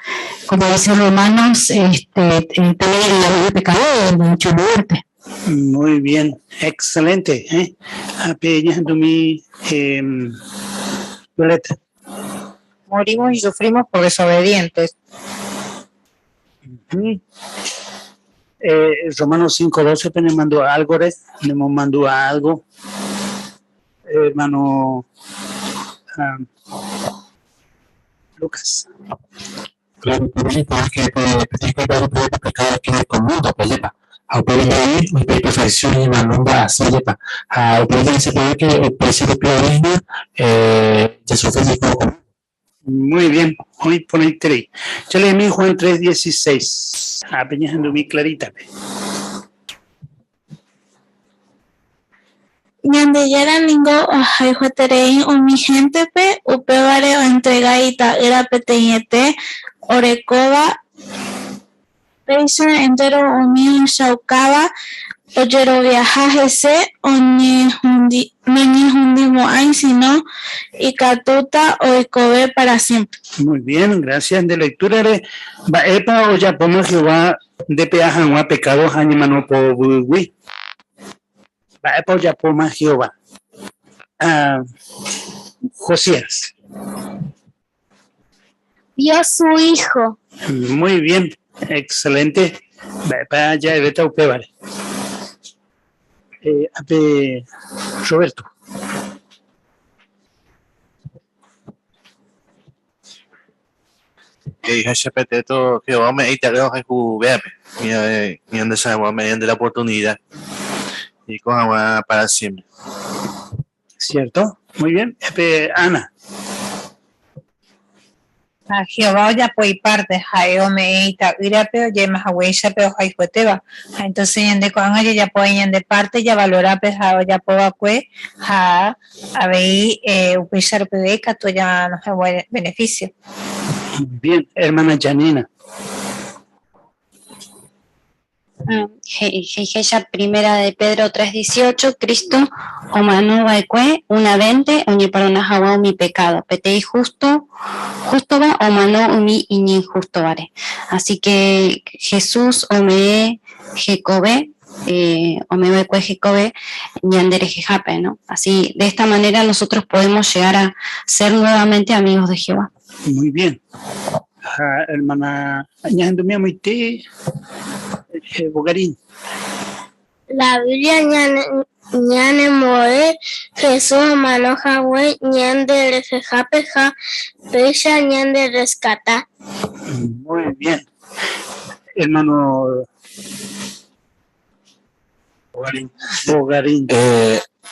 como dicen Romanos, también el pecado, el derecho a muerte.
Muy bien, excelente. ¿Eh? Violeta.
Morimos y sufrimos por desobedientes.
Uh-huh. Romanos 5:12, me mandó algo, me mandó algo, hermano Lucas.
Claro, que que con mundo, pues yepa. A perfección y manumba así yepa. A se puede que el precio de
Muy bien, hoy pone 3. Yo leí mi Juan 3:16. Apenas ando mi clarita.
Ñandeyára ningo ohayhueterei umi héntepe upévare oentrega ita'ýra peteĩete orekóva péicha entéro umi ohechaukáva ojeroviaha hese noñehundimo'ãi sino ikatúta oikove para siempre.
Muy bien, gracias. De lectura de Mba'épa ojapóma Jehová ndepe'a hag̃ua pecado ha ñemano poguýgui. Mba'épa ojapóma Jehová. Ah, Josías.
Dio su hijo.
Muy bien, excelente. Mba'épa ja'evéta upévare. Ape Roberto.
He'i to Jehová ome'ẽ ita'ýra ohayhuvéape, ñande chagua ome'ẽ ñande la oportunidad jaiko hag̃ua para siempre.
Cierto, muy bien. Ape Ana.
Ha Jehová ojapo iparte, ha'e ome'ẽ ita'ýrape ojemahaguéicha pe ohayhuetéva. Ha entonces ñande ko'ág̃a jajapo ñande parte javalora pe ha'e ojapova'ekue ha avei upéicha rupive ikatu ñanohẽ beneficio.
Muy bien, hermana Janina.
He'iháicha Primera de Pedro 3:18, Cristo omanova'ekue una vénte oñeperdona hag̃ua umi pecado, peteĩ justo, jústova omano umi iñinjústovare. Así que Jesús ome'ẽ hekove, ome'ẽva'ekue hekove ñande rehehápe, ¿no? Así, de esta manera nosotros podemos llegar a ser nuevamente amigos de Jehová.
Muy bien. Ha, hermana ñahendumi amoite Bogarín.
La Biblia ñanembo'e Jesús omano hague ñande rehehápe ha péicha ñande rescata.
Muy bien. Hermano
Bogarín.
Bogarín.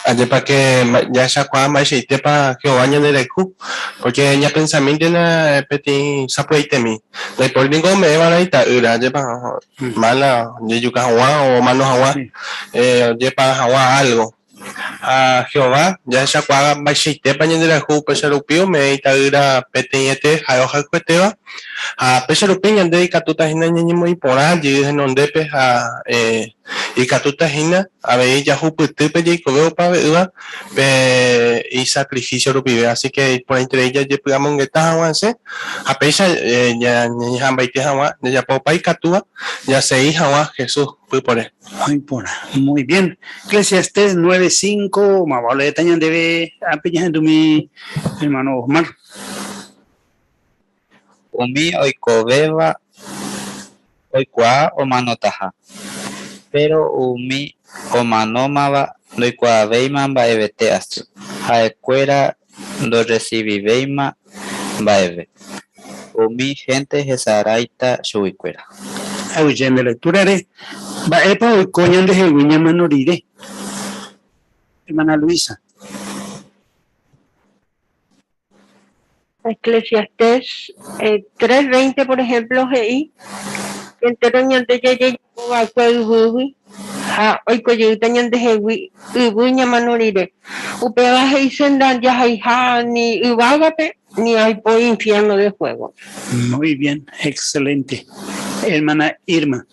Ajépa que jahechakuaa mba'eichaitépa Jehová ñanderayhu, porque ñapensamíntena peteĩ sapy'aitemi. Ndaipóri niko ome'ẽva'erã ita'ýra, ajépa mala ojejuka hag̃ua o omano hag̃ua, ojepaga hag̃ua algo.
Ha Jehová jahechakuaa mba'eichaitépa ñanderayhu upéicha rupi ome'ẽ ita'ýra peteĩete ha'e ohayhuetéva. Ha péicha rupi ñande ikatúta hína ñañemoĩ porã jey henondépe ha ikatúta hína avei jahupyty pe jaikove opave'ỹva pe isakrifísio rupive. Así ke iporãiterei jajepy'amongeta hag̃ua hese ha péicha ñañeha'ãmbaite hag̃ua jajapo opa ikatúva jasegi hag̃ua Jesús pypore.
Oĩ porã. Muy bien. Eclesiastés 9:5, máva oleéta ñandéve ápe ñahendumi hermano Osmar.
Umi oikovéva oikuaa omanotaha, péro umi omanómava ndoikuaavéima mba'evete asy, ha'ekuéra ndorresivivéima mba'eve. Umi hénte hesaráita chuguikuéra.
Aguyje nde lectura-re, mba'épa oiko ñandehegui ñamano rire? Hermana Luisa.
Eclesiastés 3:20, por ejemplo, he'i, Entéro ñande jajejapo va'ekue yvýgui ha oiko jeýta ñandehegui yvy ñamano rire. Upéva he'ise ndajahaiha ni yvágape ni aipo infierno de fuego.
Muy bien, excelente. Hermana Irma.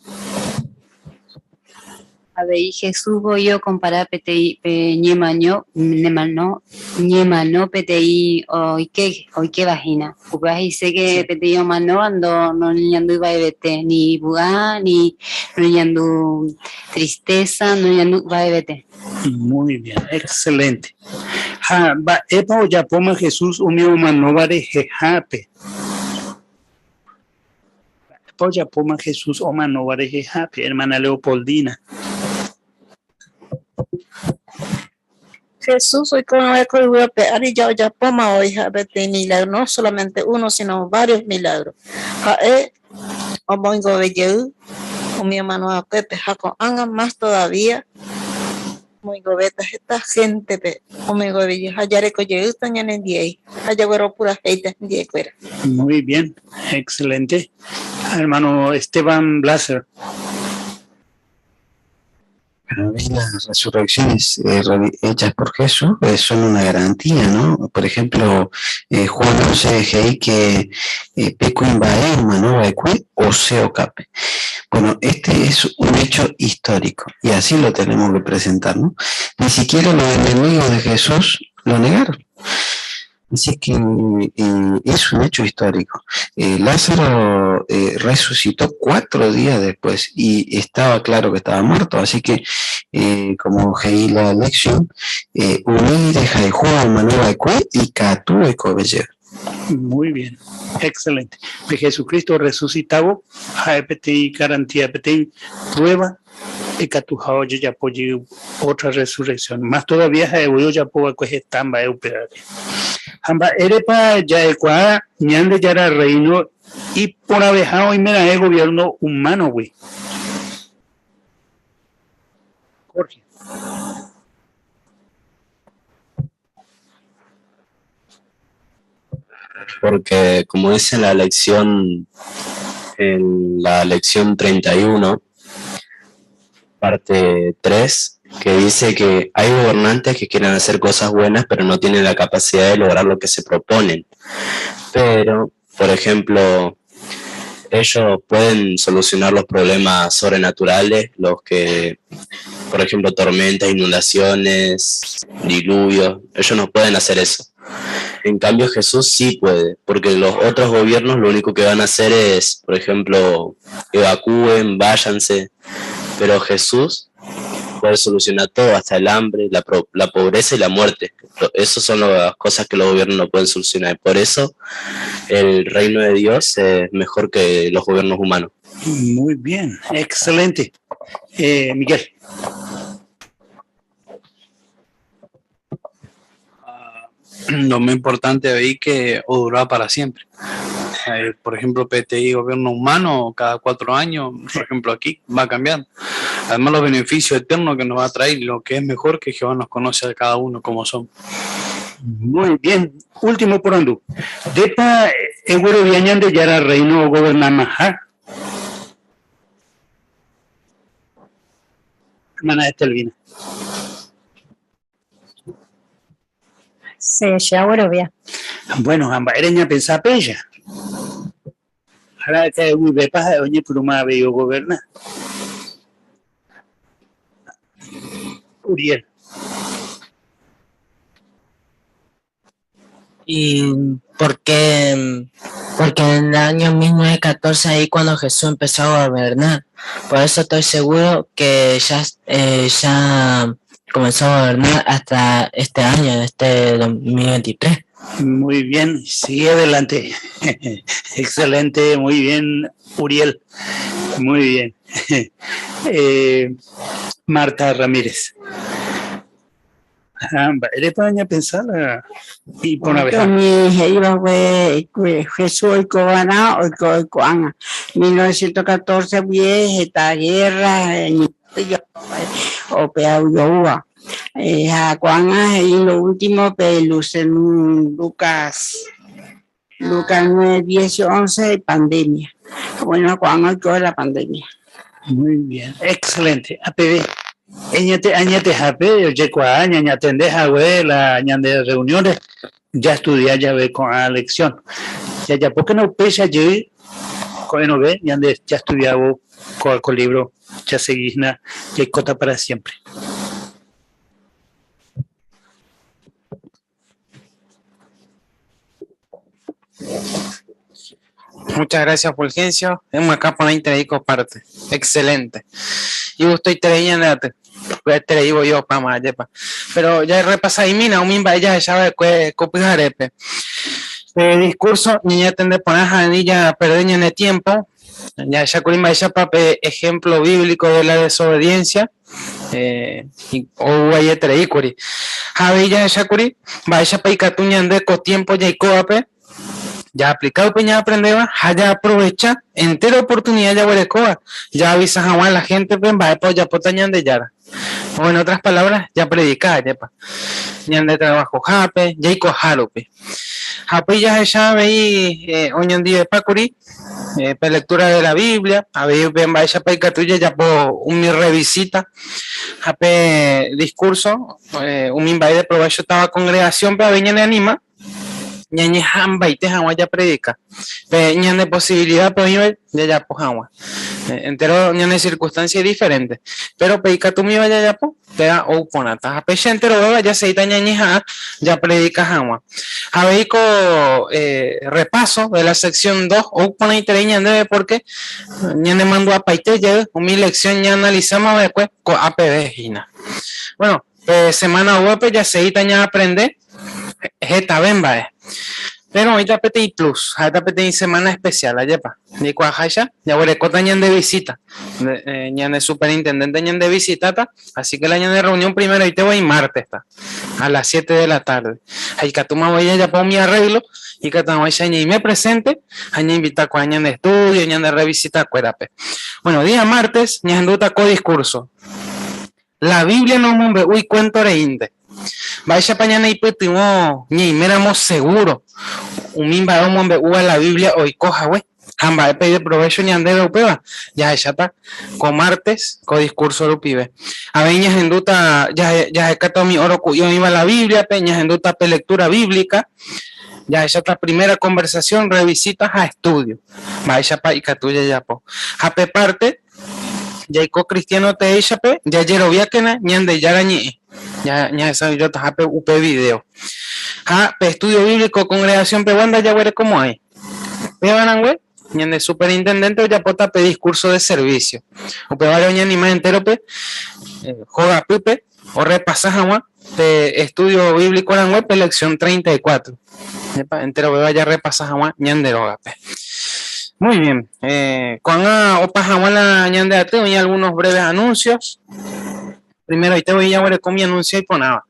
Avei Jesús voi okompara peteĩ pe ñemaño, nemano, ñemano peteĩ oike, oikéva hína. Upéva he'ise ke peteĩ omanóva ndo noñeñandúi va'evete, ni vy'a, ni noñeñandu tristeza, noñeñandu va'evete.
Muy bien, excelente. Ha mba'épa ojapóma Jesús umi omanóva rehehápe? Mba'épa ojapóma Jesús omanóva rehehápe, hermana Leopoldina?
Jesús oikova'ekue yvy ape ári ja ojapóma oĩha peteĩ milagro, no solamente uno, sino varios milagros. Ha'e omoingove jey umi omano'akuépe ha ko'ág̃a más todavía Omoingovéta heta héntepe omoingovejey ha jareko jeýta ñanendiéi ha jagueropurahéita hendiekuéra.
Muy bien, excelente. Hermano Esteban Blaser.
Bueno, las resurrecciones eh, hechas por Jesús eh, son una garantía, ¿no? Por ejemplo, eh, Juan 11 he'i que pe kuimba'e omano va'ekue osẽ okápe. Bueno, este es un hecho histórico y así lo tenemos que presentar, ¿no? Ni siquiera los enemigos de Jesús lo negaron. Así que eh, es un hecho histórico. Eh, Lázaro eh, resucitó cuatro días después y estaba claro que estaba muerto. Así que, como he'i la lección, umi rehayhúva omano va'ekue ikatu oikove jey.
Muy bien, excelente. Pe Jesucristo resucitávo ha'e peteĩ garantía, peteĩ prueba ikatuha ojejapo jey otra resurrección. Más todavía ha'e voi ojapo va'ekue heta mba'e upévare. Ha mba'érepa ja'ekuaa Ñandejára Rréino iporãveha oimeraẽ gobierno humano-gui? Jorge.
Porque como dice en la lección, en la lección 31, parte 3, que dice que hay gobernantes que quieren hacer cosas buenas, pero no tienen la capacidad de lograr lo que se proponen. Pero, por ejemplo, ellos pueden solucionar los problemas sobrenaturales, los que, por ejemplo, tormentas, inundaciones, diluvios, ellos no pueden hacer eso. En cambio, Jesús sí puede, porque los otros gobiernos lo único que van a hacer es, por ejemplo, evacúen, váyanse, pero Jesús puede solucionar todo, hasta el hambre, la, la pobreza y la muerte. Esas son las cosas que los gobiernos no pueden solucionar. Por eso el reino de Dios es mejor que los gobiernos humanos.
Muy bien, excelente. Eh, Miguel.
Lo más importante ahí que o duraba para siempre. Eh, por ejemplo, PTI, gobierno humano, cada cuatro años, por ejemplo, aquí va cambiando. Además, los beneficios eternos que nos va a traer, lo que es mejor que Jehová nos conoce a cada uno como son.
Muy bien. Último porandu. Ndépa eguerovia Ñandejára Reino ogovernamaha? Hermana Estelvina.
Che, che aguerovia.
Bueno, ha mba'ére ñapensa péicha? Araka'e guivépa ha'e oñepyrũma avei ogoverna? Uriel.
Y porque, porque en el año 1914 ahí cuando Jesús empezó a gobernar. Por eso estoy seguro que ya, eh, ya comenzó a gobernar hasta este año, este 2023.
Muy bien, sigue adelante. Excelente, muy bien, Uriel. Muy bien. Eh, Marta Ramírez. Ha mba'érepa ñapensa la iporãveha?
Umi he'ívakue Jesús oikova'erã oiko ko'ág̃a. 1914 guie heta guerra opeaojoúva. Ha ko'ág̃a he'i lo último pe Lucas Lucas 9, 10 y 11 pandemia. Bueno, ko'ág̃a oiko la pandemia.
Muy bien, excelente. APV, eñete, añetehápe ojekuaa ñañatende hague la ñande reuniones, ya estudia jave ko'ã lección. Jajapókena upéicha jey ko'ẽrõve ñande ya estudiávo kóa ko libro jasegíhina jaikóta para siempre.
Muchas gracias, Fulgencio. Hemos acá por ahí parte. Excelente. Y usted te digo yo, pa, yepa. Pero ya repasa y mina, un mimba ella sabe que copijarepe. El discurso, niña tende ponaja, niña perdeña en el tiempo. Ya ya curima ella pape ejemplo bíblico de la desobediencia. Eh, o guayetre ikuri. Javi ya shakuri, vaya pa ikatuña ande ko tiempo ya ikoape. Ya aplicado peña aprendeba, ya aprovecha entera oportunidad ya huerecoa, ya avisa a la gente, pen va ya potañan de yara. O en otras palabras, ya predica, yepa. Ñan de trabajo jape, ya iko jarope. Jape ya ya veí eh, oñan de pacuri, eh, pe lectura de la Biblia, a ver pen vaya pa ikatuya ya po un mi revisita, jape discurso, eh, un mi de provecho estaba congregación, pero veña anima, ñañe hambaite hag̃ua japredica. Pe ñane posibilidad pe oĩva jajapo hag̃ua. Entero ñane circunstancia diferente. Pero pe ikatúmiva jajapo, péva ou porãta. Ha péicha enterovéva jaseíta ñañeha'ã japredica hag̃ua. Ha avei ko eh, repaso de la sección 2 ou porãiterei ñandéve porque ñanemandu'apaite jey umi lección ñaanalizáma va'ekue ko'ápeve hína. Bueno, Pe semana oúvape jaseíta ñaaprende hetave mba'e. Péro oĩta peteĩ plus, ha'éta peteĩ semana especial, ajépa? Jaikuaaháicha, jaguerekóta ñande visita. Ñane superintendente ñande visitáta, así que la ñane reunión primeroite voi martes-ta, a las 7 de la tarde. Ha ikatúma voi jajapo umi arreglo, ikatu hag̃uáicha ñaime presente ha ñainvitakuaa ñande estudio, ñande revisitakuérape. Bueno, día martes ñahendúta ko discurso. La Biblia nomombe'úi kuénto reínte. Mba'éichapa ñaneipytyvõ ñaiméramo segúro umi mba'e omombe'úva la Biblia oiko hague? Ha mba'épa ideprovécho ñandéve upéva? Jahecháta ko martes ko diskúrso rupive. Avei ñahendúta jahekáta umi óro ku'i oĩva la Bíbliape, ñahendúta pe lektúra bíblica, jahecháta primera konversasión, rrevisíta ha estúdio. Mba'éichapa ikatu jajapo. Ha pe párte Jaiko cristiano teéichape, jajeroviákena Ñandejára Ñe'ẽ. Ñahesa'ỹijotahápe upe video. Ha pe estudio bíblico congregación pegua ndajaguerekomo'ãi. Péva rangue, ñande superintendente ojapóta pe discurso de servicio. Upévare oñanima entérope hogapýpe orrepasa hag̃ua pe estudio bíblico rangue pe lección 34. Enterovéva jarrepasa hag̃ua ñande rógape. Muy bien. Eh, ko'ág̃a opa hag̃ua la ñande aty oĩ algunos breves anuncios. Primeroite voi jaguereko umi anuncio iporãva.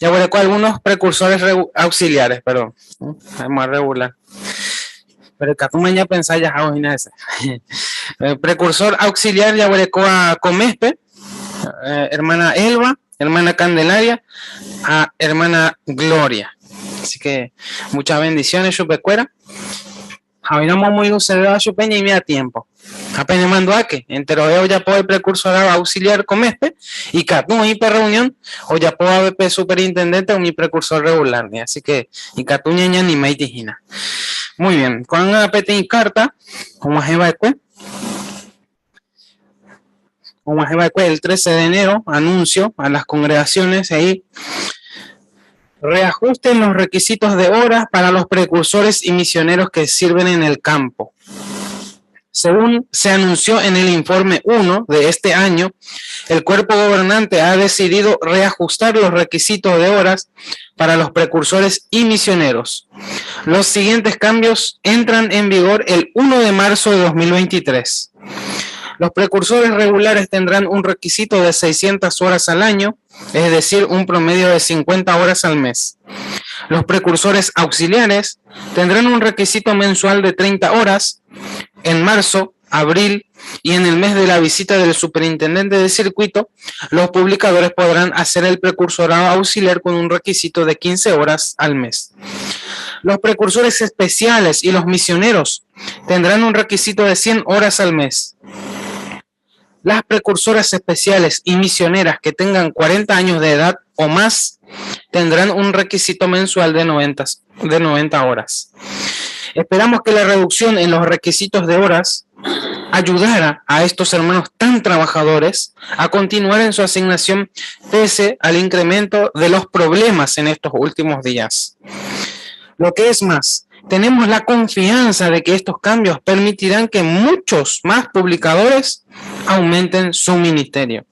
Jaguereko algunos precursores auxiliares, perdón. Vamos a regular. Pero ikatúma ñapensa jahávo hína hese. Eh, precursor auxiliar jaguereko a Comespe, eh, hermana Elba, hermana Candelaria, a hermana Gloria. Así que muchas bendiciones, chupekuéra. Ha oĩramo omoirũsevéva chupe ñaime a tiempo. Ha penemandu'áke, enterove ojapo el precursorado auxiliar ko mes-pe, ikatu oĩ pe reunión ojapóva pe superintendente umi precursor regular-ndi. Así que ikatu ñañanimáiti hína. Muy bien, ko'ág̃a peteĩ carta og̃uahẽva'ekue. Og̃uahẽva'ekue el 13 de enero, anuncio a las congregaciones ahí. Reajusten los requisitos de horas para los precursores y misioneros que sirven en el campo. Según se anunció en el informe 1 de este año, el cuerpo gobernante ha decidido reajustar los requisitos de horas para los precursores y misioneros. Los siguientes cambios entran en vigor el 1 de marzo de 2023. Los precursores regulares tendrán un requisito de 600 horas al año, es decir, un promedio de 50 horas al mes. Los precursores auxiliares tendrán un requisito mensual de 30 horas en marzo, abril y en el mes de la visita del superintendente de circuito, los publicadores podrán hacer el precursorado auxiliar con un requisito de 15 horas al mes. Los precursores especiales y los misioneros tendrán un requisito de 100 horas al mes. Las precursoras especiales y misioneras que tengan 40 años de edad o más tendrán un requisito mensual de 90 horas. Esperamos que la reducción en los requisitos de horas ayudara a estos hermanos tan trabajadores a continuar en su asignación pese al incremento de los problemas en estos últimos días. Lo que es más, tenemos la confianza de que estos cambios permitirán que muchos más publicadores aumenten su ministerio.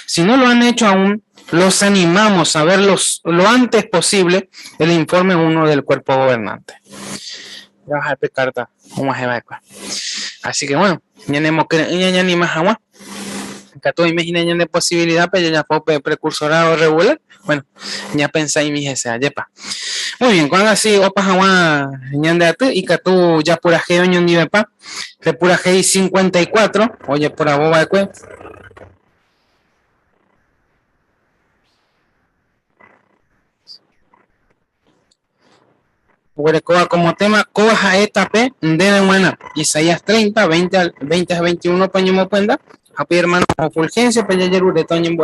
Si no lo han hecho aún, los animamos a verlos lo antes posible el informe 1 del cuerpo gobernante. Ya vas a carta, Así que bueno, ya ni más agua. Katu imagina de posibilidad, pero ya fue precursorado regular. Bueno, ya pensáis mi ese, yepa. Muy bien, cuando así opa agua ñande atu y katu ya pura geo ñondivepa, de pura G 54, oye por aboba de cue. Huerecoa como tema, Coa jaeta pe, ndeve buena. Isaías 30, 20 al 20 a 21, pañumo puenda. Api hermano Fulgencio, pe yerure toño en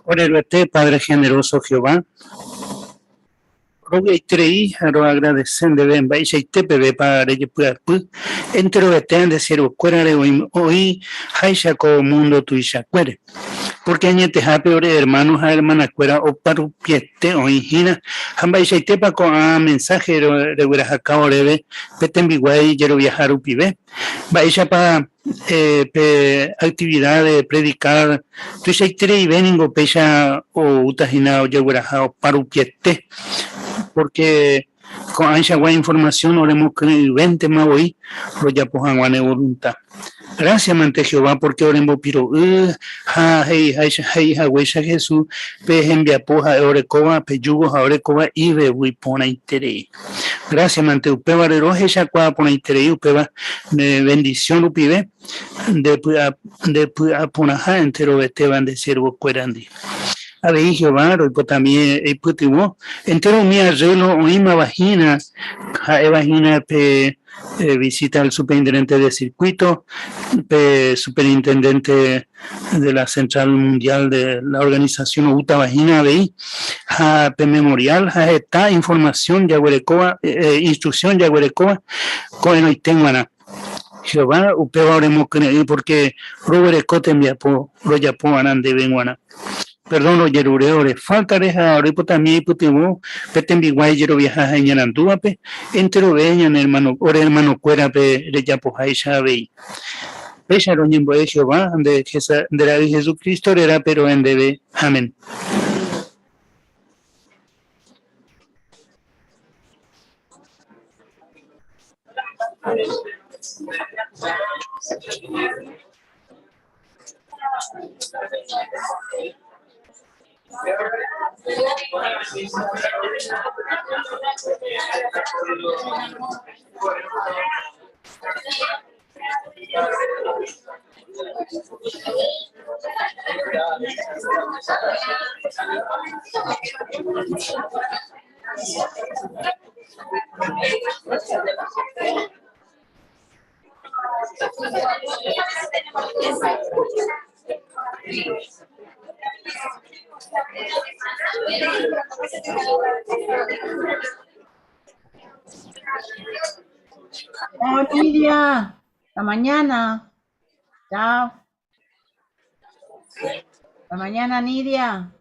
Ore Ruete, Padre generoso Jehová, rovy'aiterei ha roagradece ndéve mba'eichaite pevépa rejepy'apy enterovete nde siervokuérare oĩ háicha ko mundo tuichakuére. Pórke añetehápe ore ermáno ha ermanakuéra oparupiete oĩ hína, ha mba'eichaitépa ko'ã mensáhe reguerahaka oréve pe tembiguái jeroviaha rupive. Mba'éichapa pe actividad de predicar tuichaitereive ningo péicha oúta hína ojegueraha oparupiete, pórke ko'ãichagua informasión oremokyre'ỹvéntema voi rojapo hag̃ua ne volunta. Grásiamante Jehová pórke orembopiro'y ha he'iháicha he'i haguéicha Jesús pe hembiapo ha'e orekóva, pe júgo ha orekóva ivevýi porãiterei. Grásiamante upévare rohechakuaa porãiterei upéva ne vendisión rupive nde py'a nde py'aporãha enterovetéva nde siervokuérandi. Avei Jehová roipotami eipytyvõ entéro umi arréglo oĩmava hína ha'éva hína pe visita al superintendente de circuito, pe superintendente de la Central Mundial de la Organización oútava hína avei, ha pe memorial ha heta información jaguerekóva, instrucción jaguerekóva ko'ẽrõite g̃uarã. Jehová upéva oremokyre'ỹ pórke roguereko tembiapo rojapo va'erã ndéve g̃uarã. Perdón rojerure ore fáltare ha roipotami eipytyvõ pe tembiguái jeroviaha ha iñarandúvape, enterove ñane ermano, ore ermanokuérape rejapoháicha avei. Péicha roñembo'e Jehová ha nde, nde Ra'y Jesucristo rérape ro'e ndéve. Amén.
Chao, Lidia. Hasta mañana. Chao. Hasta mañana, Nidia.